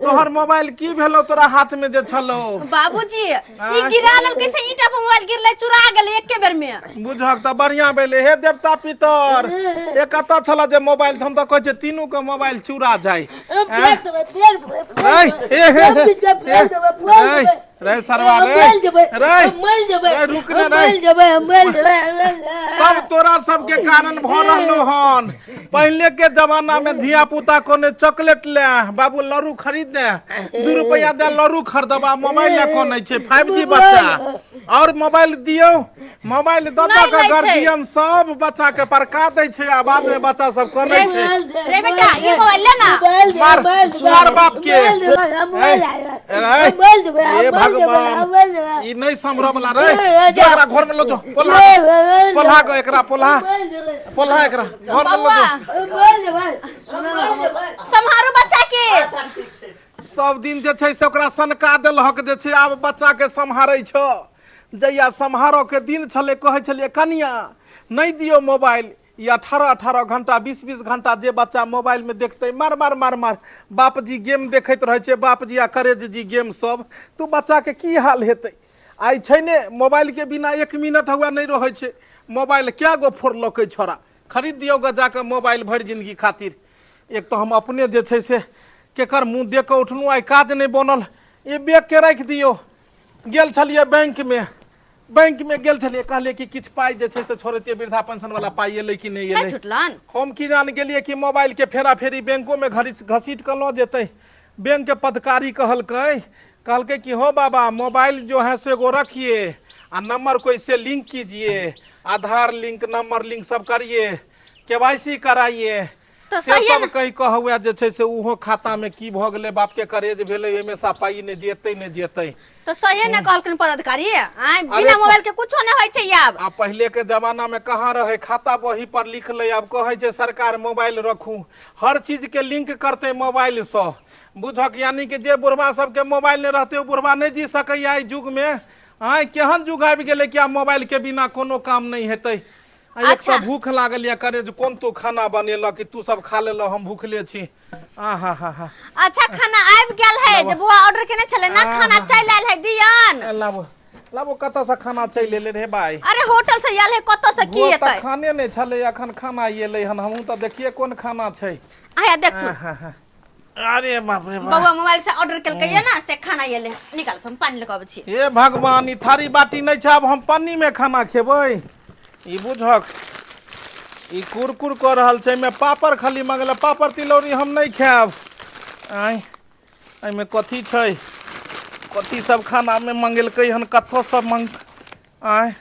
तोहर मोबाइल की भेलो तोरा हाथ में जे छलो बाबूजी ई गिरा लेल कैसे ईटा पर मोबाइल गिरले चुरा गेलै एके बेर में बुझक तऽ बढ़िया भेलै हे देवता पितर ए कतऽ छल जे मोबाइल हम तऽ कहै छियै तीनू के मोबाइल चुरा जाय फेंक देबै फेंक देबै रे ए हे सब चीज के फेंक देबै फोड़ रे देबै रे सरवा रे मर जेबै रे मर जेबै रे रुक ने रे मर जेबै मर जेबै सब तोरा सबके कारण भऽ रहलो हन पहले के जमाना में धिया पुता कोने चॉकलेट ले बाबू लड़ू खरीद दे 2 रुपया दे लड़ू खरीदबा मोबाइल ले कोने छै 5G बच्चा और मोबाइल दियो मोबाइल द द नहि के लै छै। गार्जियन सब बच्चा के परका दै छै आ बाद में बच्चा सब कोने छै रे बेटा ई मोबाइल ले ना मोबाइल दे मार मोबाइल दे मार बाप के मोबाइल दे मोबाइल ए, मोबाइल देबै हे मोबाइल देबै भगवान मोबाइल देबै ई नहीं समरब वाला रे ए, ए, जो एकरा घर में लो जो पोल्हा पोल्हा को एकरा पोल्हा पोल्हा एकरा घर में लो जो मोबाइल देबै मोबाइल देबै सम्हारू बच्चा के सब दिन जे छै से ओकरा सनका देलहक जे छै आब बच्चा के सम्हारै छौ जहिया सम्हारऽ के दिन छलै कहै छलियै कनिया नहि दियौ मोबाइल ई 18 18 घंटा 20 20 घंटा जे बच्चा मोबाइल में देखतै मार मार मार मार बापजी गेम देखैत रहै छै बापजी आ करेज जी गेम सब तऽ बच्चा के की हाल हेतै आइ छै ने मोबाइल के बिना 1 मिनट हुआ नहि रहै छै मोबाइल कए गो फोड़लकै छोड़ा खरीद दियौ ग जाके मोबाइल भरि जिंदगी खातिर एक तऽ हम अपने जे छै से केकर मुँह देख कऽ उठलहुँ आइ काज नहि बनल ई बैग के राखि दियौ गेल छलियै बैंकमे बैंकमे गेल छलियै कहलियै कि किछु पाइ जे छै से छोड़ैतियै वृद्धा पेंशन वाला पाइ एलै कि नहि नहि एलै छुटलन हम की जान गेलियै कि मोबाइल के फेरा फेरी बैंकोमे घड़ी घसीट कऽ लऽ जेतै बैंक के पदकारी कहलकै कहलकै कि हो बाबा मोबाइल जो है से एगो रखिए आ नंबर को इससे लिंक कीजिए आधार लिंक नंबर लिंक सब करिए के कराइए तऽ से सहिए सब ने कहि कऽ हुए जे छै से ओहो खाता में की भऽ गेलै बाप के करेज भेलै ओहिमे सँ पाइ नहि जेतै नहि जेतै तऽ सहिए ने कहलखिन पदाधिकारी आँय अरे बिना मोबाइल के कुछो नहि होइ छै आब आ पहिले के जमाना में कहाँ रहे खाता बही पर लिख ले आब कहै छै सरकार मोबाइल रखू हर चीज के लिंक करतै मोबाइल सँ बुझक यानी कि जे बुढ़वा सबके मोबाइल नहि रहतै ओ बुढ़वा नहि जी सकैया एहि युग में आँय केहन युग आबि गेलै कि आब मोबाइल के बिना कोनो काम नहि हेतै आ एक अच्छा। तऽ भूख लागल यऽ करे जे कोन तू खाना बनेलक कि तू सब खा लेलह हम भूखले छी आ हा हा हा अच्छा खाना आबि गेल है जे बुआ ऑर्डर केने छलै ना खाना चलि आयल है दियन ए, लाबो लाबो कतऽसँ खाना चलि एलै रे भाई अरे होटल से आयल है कतऽ से की भोर तऽ एतै खाने नहि छलै अखन खाना एलै हन हमहूँ तऽ देखिए कोन खाना छै आया देखथु हा, हा। अरे बाप रे बाप बौआ मोबाइल से ऑर्डर केलकै ये ना से खाना एलै निकाल हम पानि लऽ कऽ अबै छी हे भगवान ई थारी बाटी नहि छै आब हम पन्नी मे खाना खेबै ई बुझक ई कुरकुर कऽ रहल छै। एहिमे पापड़ खाली मंगल, पापड़ तिलौरी हम नहि खायब। आँय, एहिमे कथी छै? कथी सब खानामे मंगेलकै हन? कथो सब मंग। आँय,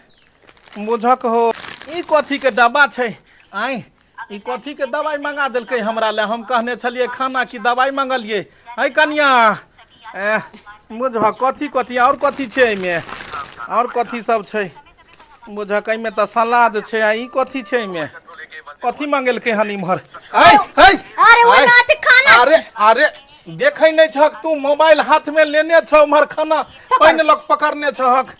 बुझक हो, ई कथीके डब्बा छै? आँय, ई कथीके दवाइ मंगा देलकै हमरा लए? हम कहने छलियै खाना की दवाइ मंगलियै? है कनिया, एह बुझह, कथी कथी आओर कथी छै एहिमे? आओर कथी सब छै? बुझक, एहिमे तऽ सलाद छै। आ ई कथी छै एहिमे? कथी मंगेलकै हन इम्हर? ऐ ऐ, अरे ओ ऐ, नाथ खाना। अरे अरे, देखै नहि छहक तू? मोबाइल हाथमे लेने छौ, उम्हर खाना पानि लग पकड़ने छहक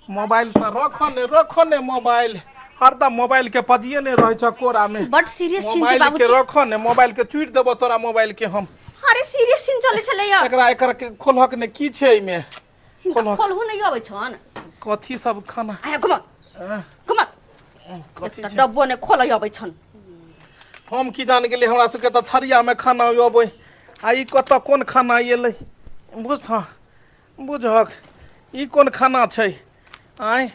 मोबाइल। तऽ रखो ने, रखो ने मोबाइल। हरदम मोबाइल के पजिए नहि रहै छ कोरामे। बड सीरियस सीन छै। मोबाइल के बाबूजी, रखो ने मोबाइल के, चुटि देबो तोरा मोबाइल के हम। अरे सीरियस सीन चलै छलै यौ। एकरा एकर के खोलहक ने, की छै एहिमे? खोलहक। खोलहु नहि अबै छन। कथी सब खाना? आया, घुमा घुमा। कथी छै? डब्बो नहि खोलै अबै छन। हम की जान गेलियै? हमरा सबके तऽ थरियामे खाना अबै, आ ई कतऽ कोन खाना एलै? बुझ बुझहक, ई कोन खाना छै? आँय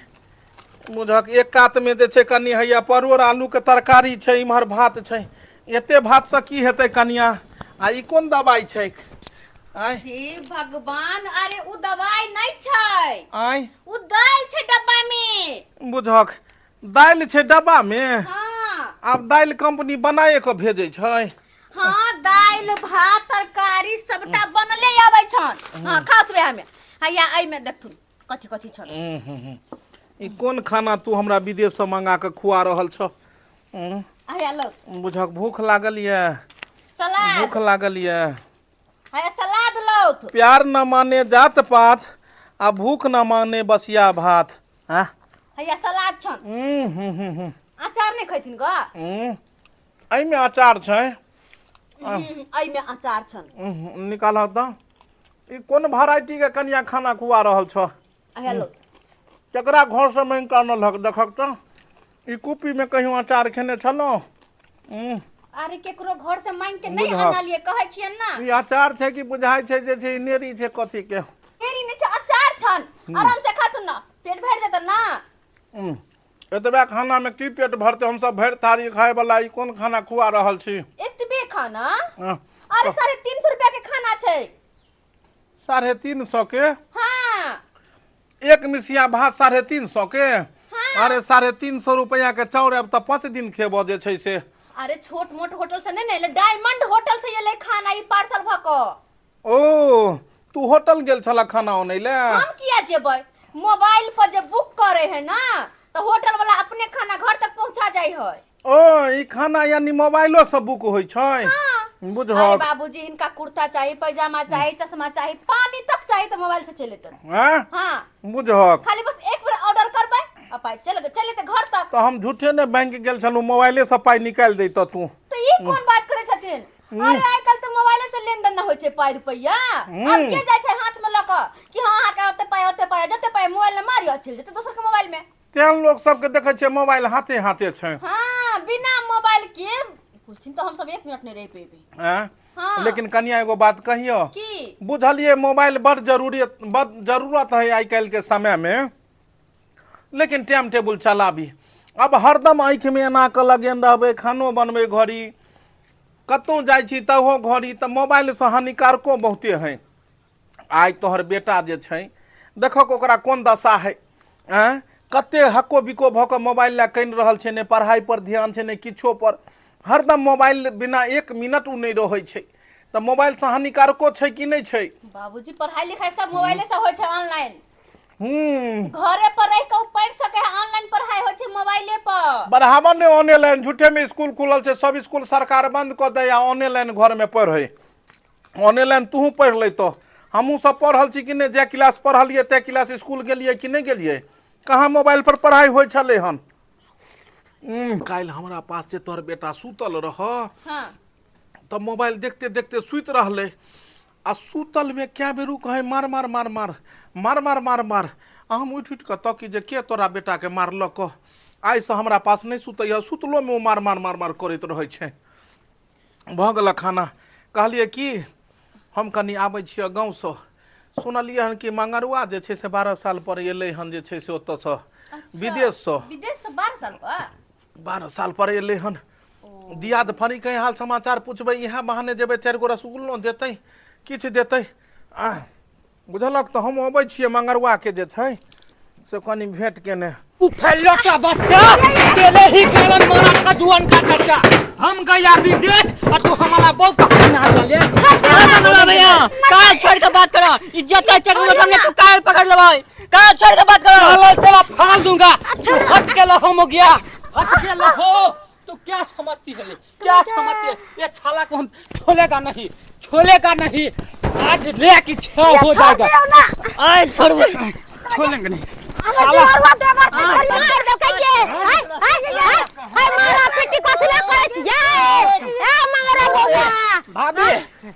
बुझहक, एक कातमे जे छै कनि हैया परोड़ आलूके तरकारी छै, इम्हर भात छै। एते भातसँ की हेतै कनिया? आ ई कोन दबाइ छै? आँय? हे भगवान, अरे उ दवाई नहि छै। आँय? उ दालि छै डब्बा में। बुझहक, दालि छै डब्बामे? हाँ। आब दालि कंपनी बनाए कऽ भेजै छै? हाँ, दालि भात तरकारी सबटा बनले आबै छन। हाँ, खाउ तू में। हैया एहिमे देखथुन कथी कथी छन। ई कोन खाना तू हमरा विदेशसँ मंगा कऽ खुआ रहल छह? हैया लो। बुझक, भूख लागल यऽ। सलाद। भूख लागल यऽ। हैया सलाद लौथ। प्यार न माने जात पात आ भूख न माने बसिया भात। हाँ। हैया सलाद छन। हूँ हूँ हूँ। अचार नहि खैथिन ग? एहिमे अचार छै? एहिमे अचार छन। निकालह तऽ। ई कोन वेराइटीके कनिया खाना खुआ रहल छह? हेलो। केकरा घरसँ माँगि कऽ आनलहक? देखक तऽ, ई कूपीमे कहियो अचार खेने छलहुँ? अरे केकरो घर से मांग के नहीं बुझहक। आनलिए, कहै छियन ना। ई अचार छै कि बुझाइ छै जे छै नेरी छै कथीके? तेरी नहि छै, अचार छन। आराम से खाथुन ना, पेट भरि जेतन ना। एतबे खानामे की पेट भरतै? हमसब भरि थारी खायवला, ई कोन खाना खुआ रहल छी? एतबे खाना? अरे 350 रुपया के खाना छै। 350 के? हाँ। एक मिसिया भात 350 के? हाँ। अरे 350 रुपया के चाउर आब तऽ 5 दिन खेबऽ जे छै से। अरे छोट मोट होटल से नहीं ने, डायमंड होटल से एलै खाना ई पार्सल भ क। ओ तू होटल गेल छला खाना अनै ले? हम किया जेबै? मोबाइल पर जे बुक करे है ना, तो होटल वाला अपने खाना घर तक पहुंचा जाय है। ओ ई खाना यानी मोबाइलो से बुक होइ छै? हाँ। अरे बुझहक। बाबूजी, हिनका कुर्ता चाहिए, पैजामा चाहिए, चश्मा चाहिए, पानी तक चाहिए तो मोबाइल से चले तो। हैं? हाँ। बुझहक। खाली बस एक बार ऑर्डर करबै आ पाइ चल चले ते घर तक। तऽ हम झूठे ने बैंक गेल छलहुँ, मोबाइले से पाइ निकालि दैतऽ तू। तो ई कोन बात करे छथिन? अरे आइ काल्हि तऽ मोबाइले से लेनदेन न होइ छै पाइ रुपैआ। आब के जाइ छै हाथ में लऽ कऽ कि हाँ अहाँके ओते पाइ ओते पाइ? जते पाइ मोबाइल में मारियो, चलि जेतै दोसर के मोबाइल में। तेहन लोक सबके देखै छियै मोबाइल हाथे हाथे छै। हाँ, बिना मोबाइल के बुझथिन तऽ हमसब एक मिनट नहि रहि पेबै। हैं? हाँ। लेकिन कनिया, एगो बात कहियो। की? बुझलियै, मोबाइल बड़ जरूरी, बड़ जरूरत है आइ काल्हि के समय में, लेकिन टाइम टेबुल चलाबी। अब हरदम आँखिमे एना कऽ लगेने रहबै, खानो बनबै घड़ी, कतहु जाइ छी तहो घड़ी, तऽ मोबाइलसँ हानिकारको बहुते है। आइ तोहर बेटा जे छै, देखक ओकरा कोन दशा है। आँय, कते हक्को बिको भऽ कऽ मोबाइल लए कानि रहल छै। नहि पढ़ाइ पर ध्यान छै, नहि किछो पर। हरदम मोबाइल बिना एक मिनट ओ नहि रहै छै। तऽ मोबाइलसँ हानिकारको छै कि नहि छै? बाबूजी, पढ़ाई लिखाई सब मोबाइले से होइ छै ऑनलाइन। घरे पर रहि के ओ पढ़ि सकै है, ऑनलाइन पढ़ाई होइ छै मोबाइले पर। बढ़ावा नहि ऑनलाइन। झूठेमे स्कूल खुलल छै। सब स्कूल सरकार बंद कऽ दै आ ऑनलाइन घरमे पढ़ै। ऑनलाइन तूहूँ पढ़ि लैतह। हमहूँ सब पढ़ल छी कि नहि? जाहि क्लास पढ़लियै तै क्लास स्कूल गेलियै कि नहि गेलियै? कहाँ मोबाइल पर पढ़ाइ होइ छलै हन? काल्हि हमरा पास जे तोहर बेटा सुतल रह, तऽ मोबाइल देखते देखते सुति रहलै आ सुतलमे कए बेर ओ कहै, मार मार मार मार मार मार मार मार। आ हम उठि उठि कऽ तकी जे के तोरा बेटाके मारलक। आइसँ हमरा पास नहि सुतैए, सुतलोमे ओ मार मार मार मार करैत रहै छै। भऽ गेल खाना। कहलियै कि हम कनि आबै छियै गाँवसँ। सुनलियै हन कि मंगरुआ जे छै से 12 साल पर एलै हन जे छै से ओतऽसँ, विदेशसँ। विदेश से 12 साल पर? 12 साल पर एलै हन। दियाद फरी के हाल समाचार पूछबै, इएह बहाने जेबै, 4 गो रसगुल्लो देतै, किछु देतै। आ बुझलक तऽ हम अबै छियै मंगरुआ के जे छै से कनि भेंट केने। फैलो का बच्चा, तेरे ही कारण मारा था जुआन का चचा। हम गया विदेश और तू हमारा बहू का ना चले। हाँ भैया, काल छोड़ के बात करो, इज्जत का चक्कर में हमने तू काल पकड़ ले भाई, काल छोड़ के बात करो। चलो चलो फाड़ दूंगा, तू हट के लहो हो गया, हट के लहो। तू क्या समझती है ले? क्या समझती है? ये छाला को हम छोड़ेगा नहीं, छोड़ेगा नहीं, आज ले की छह हो जाएगा। आए छोड़, छोड़ेंगे नहीं। हमर देवरवा देवर छै, छोड़ियौ, मारि देलकै ये। हाय हाय हाय, मारा पीटी कथी ले करै छियै? ए मंगरा बौआ। भाभी,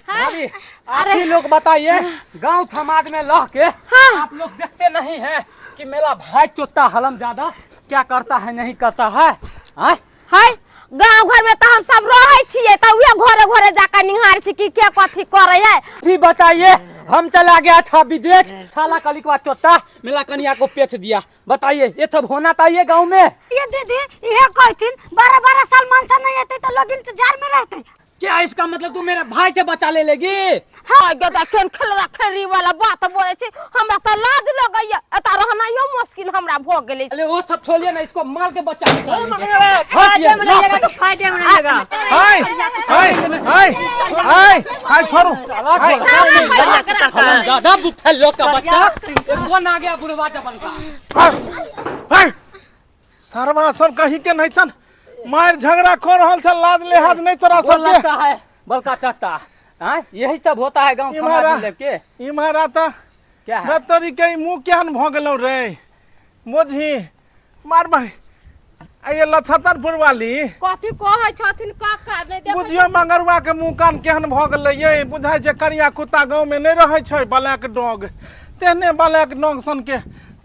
भाभी, आप ही लोग बताइए, गांव समाज में रह के आप लोग देखते नहीं हैं कि मेरा भाई चोता हलम ज्यादा क्या करता है नहीं करता है? आय? हाय, गांव घर में तो हम सब रहै छियै, तऽ उहे घरे घरे जाके निहार छी कि के कथी करै है। भी बताइए, हम चला गया था विदेश, साला कलिकवा चोता मेरा कनिया को पेच दिया। बताइए, ये सब होना चाहिए गांव में? ये दीदी इहे कहथिन 12-12 साल मनसा नहीं एतै तऽ लोग इंतजार में रहतै। क्या इसका मतलब तू मेरे भाई से बचा ले लेगी? हाँ गदा, केन खेलवा खेरी वाला बात बोले छी, हमरा तऽ लाज लगैया, एतऽ रहनाइयो मुश्किल हमरा भऽ गेलै। अरे वो सब छोड़िए ना, इसको मार के बचा निकालेंगे। फायदे में नहीं लगा तो फायदे में नहीं लगा। हाय हाय हाय हाय हाय, छोड़ू। साला ज्यादा बुफेलो का बच्चा, कौन आ गया बुढ़वा जबन का? हाय सरवा सब कहीं के नहीं छन, मार झगड़ा कर रहल छ, लाज लिहाज नहीं तोरा वो सबके। लगता है बड़का चाचा, हाँ यही सब होता है गांव समाज में लेके। इम्हर आता क्या है? तोरी के मुंह केहन भ गेलौ रे मोझी मार भाई। आ ये लछतरपुर वाली कथी कहै छथिन काका? नहि देखै। बुझियो मंगरुआ के मुंह कान केहन भ गेलै ये, बुझाइ छै करिया कुत्ता गाँव में नहीं रहै छै, ब्लैक डॉग तेहने ब्लैक डॉग सन के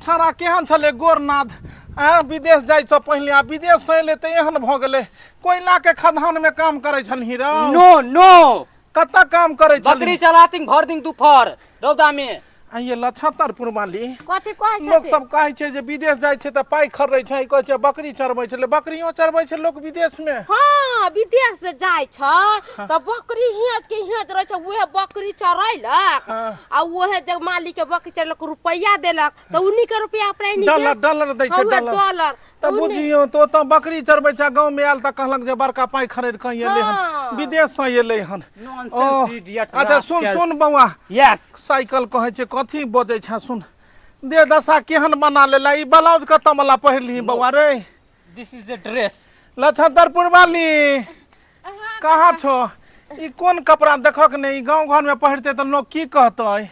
छाड़ा केहन छलै गोरनाथ। आ विदेश जाइ सँ पहिले आ विदेश से एलै तऽ एहन भऽ गेलै, कोयला के खदान में काम करै छलही रौ? नो नो। कतऽ काम करै छलही? बकरी चलाती भर दिन दोपहर रौदा में। आ ये लछतरपुर वाली कथी कहै लोक छथिन? सब कहै छै जे विदेश जाइ छै तऽ पाइ खर्रै छै, कहै छै बकरी चरबै छलै, बकरियो चरबै छै लोक विदेश में? हाँ, विदेश से जाइ छै तऽ बकरी हियाज के हियाज रहै छै, उहे बकरी चरैलक आ उहे जब मालिक के बकरी चरैलक रुपैआ देलक तऽ उन्हीं के रुपैआ अपना निवेश डॉलर डॉलर दै छै। हाँ, उहे डॉलर डॉलर तऽ बुझियौ तऽ ओतऽ बकरी चरबै छै, गाँव में आयल तऽ कहलक जे बड़का पाइ खरीद कऽ एलै हन, हाँ। विदेश से एलै हन। Nonsense, idiot, अच्छा सुन rascals. सुन बौआ। यस। साइकिल कहै छै, कथी बजै छै? सुन, दे दशा केहन बना लेला, ई ब्लाउज कतऽ वाला पहिरलिही बौआ रे? दिस is a dress. Lachhatarpur वाली कहाँ छो? ई कोन कपड़ा देखक ने, ई गाँव घर में पहिरते तऽ लोग की कहतै?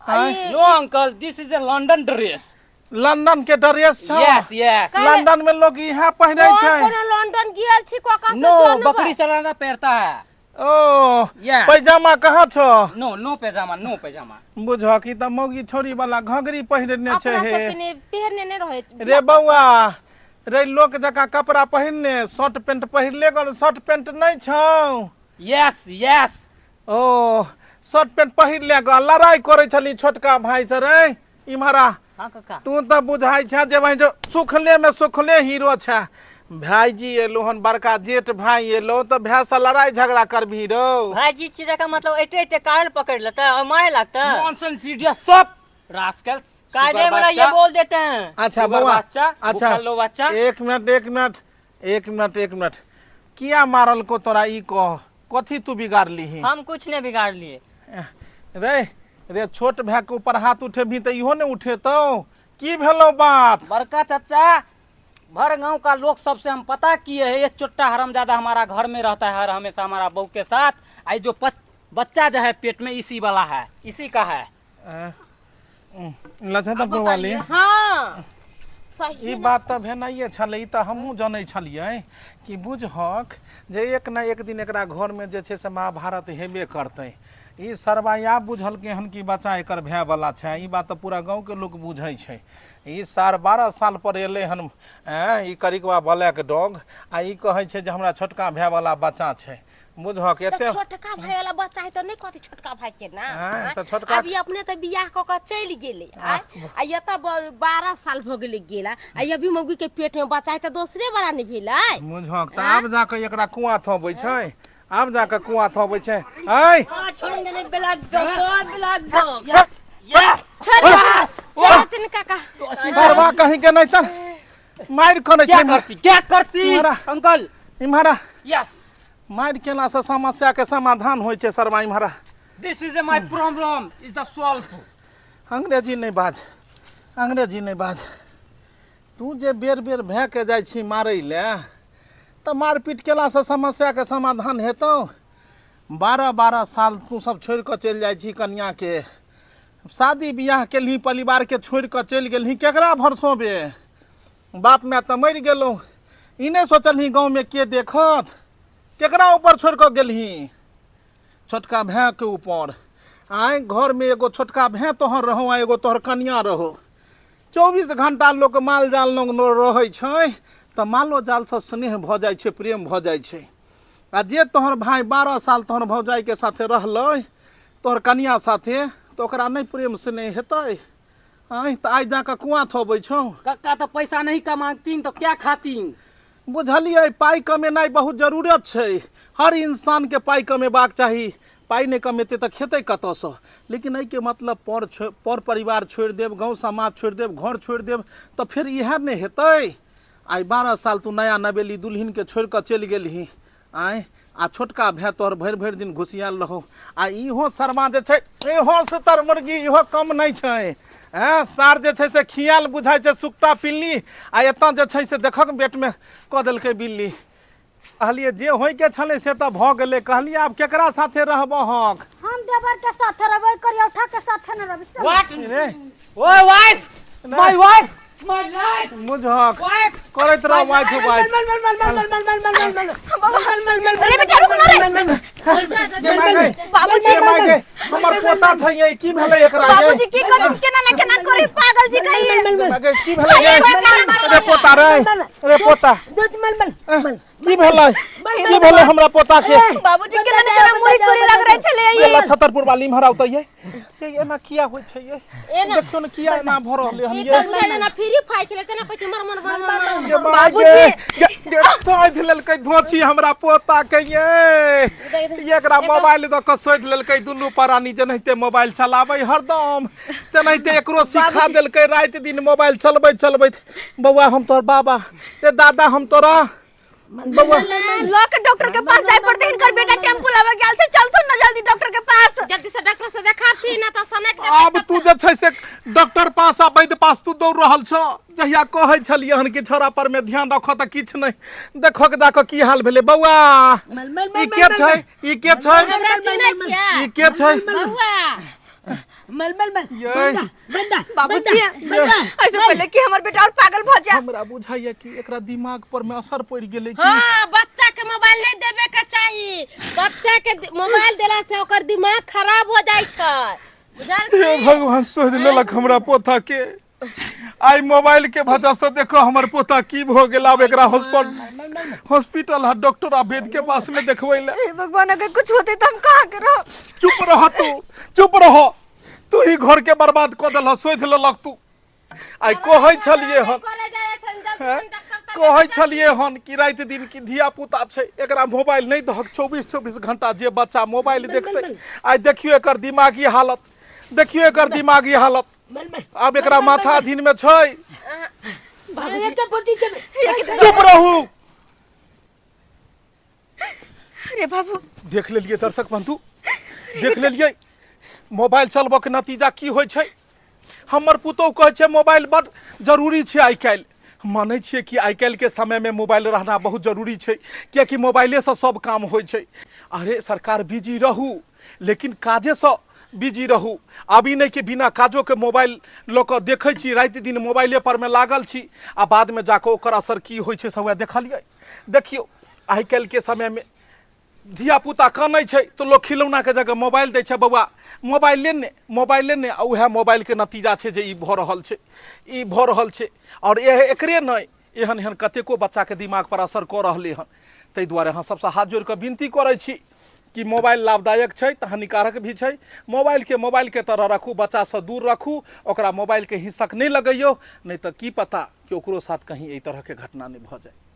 आँय? No uncle, this is a London dress. London के ड्रेस छौ? Yes yes. लंदन में लोग इहे पहिरै कोन छै। कोनो लंदन गेल छी काका से नो, जानबै? बकरी चलाना पड़ता है। ओ Yes. पैजामा कहाँ छौ? नो नो पैजामा, नो पैजामा। बुझह कि तऽ मौगी छोरी वाला घघरी पहिरने छै। अपना हे सबके ने पहिरने नहि रहै रे बौआ रे, लोक जकाँ कपड़ा पहिरने शर्ट पेंट पहिरले कर, शर्ट पेंट नहि छौ? Yes yes. ओ शर्ट पेंट पहिर ले ग, लड़ाई करै छली छोटका भाई से रे। इम्हरा। हाँ काका। तू तऽ बुझाइ छ जे भाई जो सुखले में सुखले हीरो छ। भाईजी एलो हन, बड़का जेठ भाई एलो तऽ भाय से लड़ाई झगड़ा करबही रौ? भाईजी चीज का मतलब एते एते कारल पकड़ लेता और मारे लगता। नॉनसेंस इडियट, सब रास्कल्स। कायदे में ये बोल देते हैं। अच्छा सुगर बौआ, बच्चा, अच्छा भूखल लो बच्चा। एक मिनट एक मिनट एक मिनट एक मिनट, किया मारल को तोरा ई कह, कथी तू बिगाड़लीही? हम कुछ नहीं बिगाड़ लिए। रे रे, छोट भाई के ऊपर हाथ उठेबही तऽ इहो ने उठेतौ, की भेलौ बात? बड़का चाचा, भर गांव का लोग सबसे हम पता किए है, ये चोट्टा हरामजादा हमारा घर में रहता है हर हमेशा हमारा बहू के साथ। आई जो बच्चा जो है पेट में इसी वाला है, इसी का है। लछतरपुर वाली। हाँ सही। ई बात तऽ भेनाइए छलै, ई तऽ हमहूँ जनै छलियै कि बुझहक जे एक ने एक दिन एकरा घरमे जे छै से महाभारत हेबे करतै। ई सरबा बुझलकै हन कि बच्चा एकर भायवला छै, ई बात तऽ पूरा गाँवके लोक बुझै छै। ई सार 12 साल पर एलै हन, ऐं ई करिकवा ब्लैक डॉग, आ ई कहै छै जे हमरा छोटका भायवला बच्चा छै। बुझहक तऽ एते छोटका भाई वाला बच्चा है तऽ नहि कहतै छोटका भाई के ना आँय, आँय? तऽ छोटका- अभी अपने तऽ बियाह कऽ कऽ चलि गेलै आँय? आ एतऽ 12 साल भऽ गेलै गेला आ अभी मौगी के पेट में बच्चा है तऽ दोसरे वाला नहि भेलै बुझहक तऽ आब जाकऽ एकरा कुआँ थोबै छै आब जाकऽ कुआँ थोबै छै ऐ छोड़ देने black dog black dog yes छोड़ छोड़ देथिन काका सरवा कहीं के नहीं तऽ मारि करै क्या छै करती क्या करती इम्हरा। अंकल इम्हरा यस मारि केलासँ समस्याके समाधान होइ छै सरवा इम्हरा this is my problem is the solve अंग्रेजी नहि बाज अंग्रेजी नहि बाज तू जे बेर बेर भए के जाइ छी मारै लए तऽ मारपीट केलासँ समस्याके समाधान हेतौ 12 12 साल तू सब छोड़ि कऽ चलि जाइ छी कनिआँके शादी बियाह केलही परिवारके छोड़ि कऽ चलि गेलही केकरा भरसो बे बाप माय तऽ मरि गेलौ ई नहि सोचलही गाँवमे के देखत केकरा ऊपर छोड़ि कऽ गेलही छोटका भायके ऊपर आँय घरमे एगो छोटका भाय तोहर रहौ आ एगो तोहर कनिआँ रहौ 24 घंटा लोक माल जाल लग रहै छै तऽ मालो जालसँ स्नेह भऽ जाइ छै प्रेम भऽ जाइ छै आ जे तोहर भाय 12 साल तोहर भौजाइके साथे रहलै तोहर कनिया साथे तऽ ओकरा नहि प्रेम स्नेह हेतै आँय तऽ आइ जाकऽ कुआँ थोबै छौ कक्का तो पैसा नहीं कमाती तो क्या खाती बुझलियै पाइ कमेनाइ बहुत जरूरत छै हर इंसानके पाइ कमेबाक चाही पाइ नहि कमेतै तऽ खेतै कतऽसँ लेकिन एहिके मतलब पर पर परिवार छोड़ि देब गाँव समाज छोड़ि देब घर छोड़ि देब तऽ फेर इएह ने हेतै आइ 12 साल तू नया नवेली दुल्हिनके छोड़ि कऽ चलि गेलही आँय आ छोटका भाय तोहर भरि भरि दिन घुसियाल रहौ आ इहो शर्मा जे छै इहो सुतर मुर्गी इहो कम नहि छै हँ सार जे छै से खियाल बुझाइ छै सुक्ता पिल्ली आ एतऽ जे छै से देखक बेटमे कऽ देलकै बिल्ली कहलियै जे होइके छलै से तऽ भऽ गेलै कहलियै आब केकरा साथे रहबहक हम देवर के साथे रहबै करियौठा के साथे न रहबै चल। What रे ओ wife my wife my life बुझहक वाइफ करैत रह वाइफ वाइफ अरे बेटा रुक ना रे गे माय गे बाबूजी गे माय गे हमर पोता छै ये की भेलै एकरा ये बाबूजी की करू केना ना केना करी पागल जी कहिए गे की भेलै ये अरे पोता रे अरे पोता की भेलै की भेलै हमरा पोता के बाबूजी केना ना केना मुरी चोरी लग रहे छले ये ला छतरपुर वाली इम्हर आवतै ये ये एना किया होइ छै ये एना देखियौ ने किया एना भऽ रहलै हन ई ये तऽ बुझाइ जेना फ्री फायर खेले तेना कहै छै मर मर मर मर मर ये माय गे गे गे सोधि लेलकै धोची हमरा पोता के ये ये एकरा मोबाइल दऽ कऽ सोधि लेलकै दुनू प्राणी जेनाहिते मोबाइल चलाबै हरदम तेनाहिते एकरो सिखा देलकै राति दिन मोबाइल चलबैत चलबैत बौआ हम तोहर बाबा ए दादा हम तोरा बौआ लऽ के डॉक्टर के पास जाय पड़ते हिनकर बेटा टेम्पू लावे गेल छै चलथुन ना जल्दी डॉक्टर के पास जल्दी से डॉक्टर से देखाथी ना तऽ सनक जेतै आब तू जे छै से डॉक्टर पास आ वैद्य पास तू दौड़ रहल छह जहिया कहै छलियै हन कि छौड़ा पर में ध्यान रखऽ तऽ किछु नहि देखक जाकऽ की हाल भेलै बौआ ई के छै ई के छै हमरा चिन्है छियै ई के छै बौआ मल मल मल ये बंदा बाबूजी ऐसे पहले कि हमर बेटा और पागल भ जाए हमरा बुझाइया कि एकरा दिमाग पर में असर पड़ि गेलै कि हाँ बच्चा के मोबाइल नहीं देवे के चाही बच्चा के मोबाइल देला से ओकर दिमाग खराब हो जाय छै बुझल हे भगवान सोधि लेलक हमरा पोता के आई मोबाइल के वजह से देखो हमर पोता की भ गेल आब एकरा हॉस्पिटल हॉस्पिटल आ डॉक्टर आ वैद्य के पास में देखबै ले हे भगवान अगर कुछ होते तो हम कहाँ के रह चुप रह तू चुप रह तू ही घर के बर्बाद कऽ देलह सोधि लेलक तू आई कहै छलियै हन करे जाय छन जल्दी हैं? से डॉक्टर तक कहै छलियै हन कि राति दिन कि धिया पुता छै एकरा मोबाइल नहि दहक 24 24 घंटा जे बच्चा मोबाइल देखतै आइ देखियौ एकर दिमागी हालत देखियौ एकर दिमागी हालत आब एकरा माथा अधीन में छै चुप रहू अरे बाबू देख लेलियै दर्शक बंधु देख लेलियै मोबाइल चलबऽ के नतीजा की होइ छै हमर पुतोहु कहै छै मोबाइल बड जरूरी छै आइ काल्हि मानै छियै कि आइ काल्हिके समयमे मोबाइल रहना बहुत जरूरी छै किएकि मोबाइलेसँ सब काम होइ छै अरे सरकार बिजी रहू लेकिन काजेसँ बिजी रहू आब ई नहि कि बिना काजोके मोबाइल लऽ कऽ देखै छी राति दिन मोबाइले परमे लागल छी आ बादमे जाकऽ ओकर असर की होइ छै से वएह देखलियै देखियौ आइ काल्हिके समयमे धियापुता कानै छै तऽ लोक खिलौनाके जगह मोबाइल दै छै बौआ मोबाइल ले ने मोबाइल ले ने आ उएह मोबाइलके नतीजा छै जे ई भऽ रहल छै ई भऽ रहल छै आओर एकरे नहि एहन एहन कतेको बच्चाके दिमागपर असर कऽ रहलै हन ताहि दुआरे अहाँ सबसँ हाथ जोड़ि कऽ विनती करै छी कि मोबाइल लाभदायक छै तऽ हानिकारक भी छै। मोबाइलके मोबाइलके तरह रखू, बच्चासँ दूर रखू, ओकरा मोबाइलके हिस्सक नहि लगैयौ, नहि तऽ की पता कि ओकरो साथ कहीं एहि तरहके घटना नहि भऽ जाय।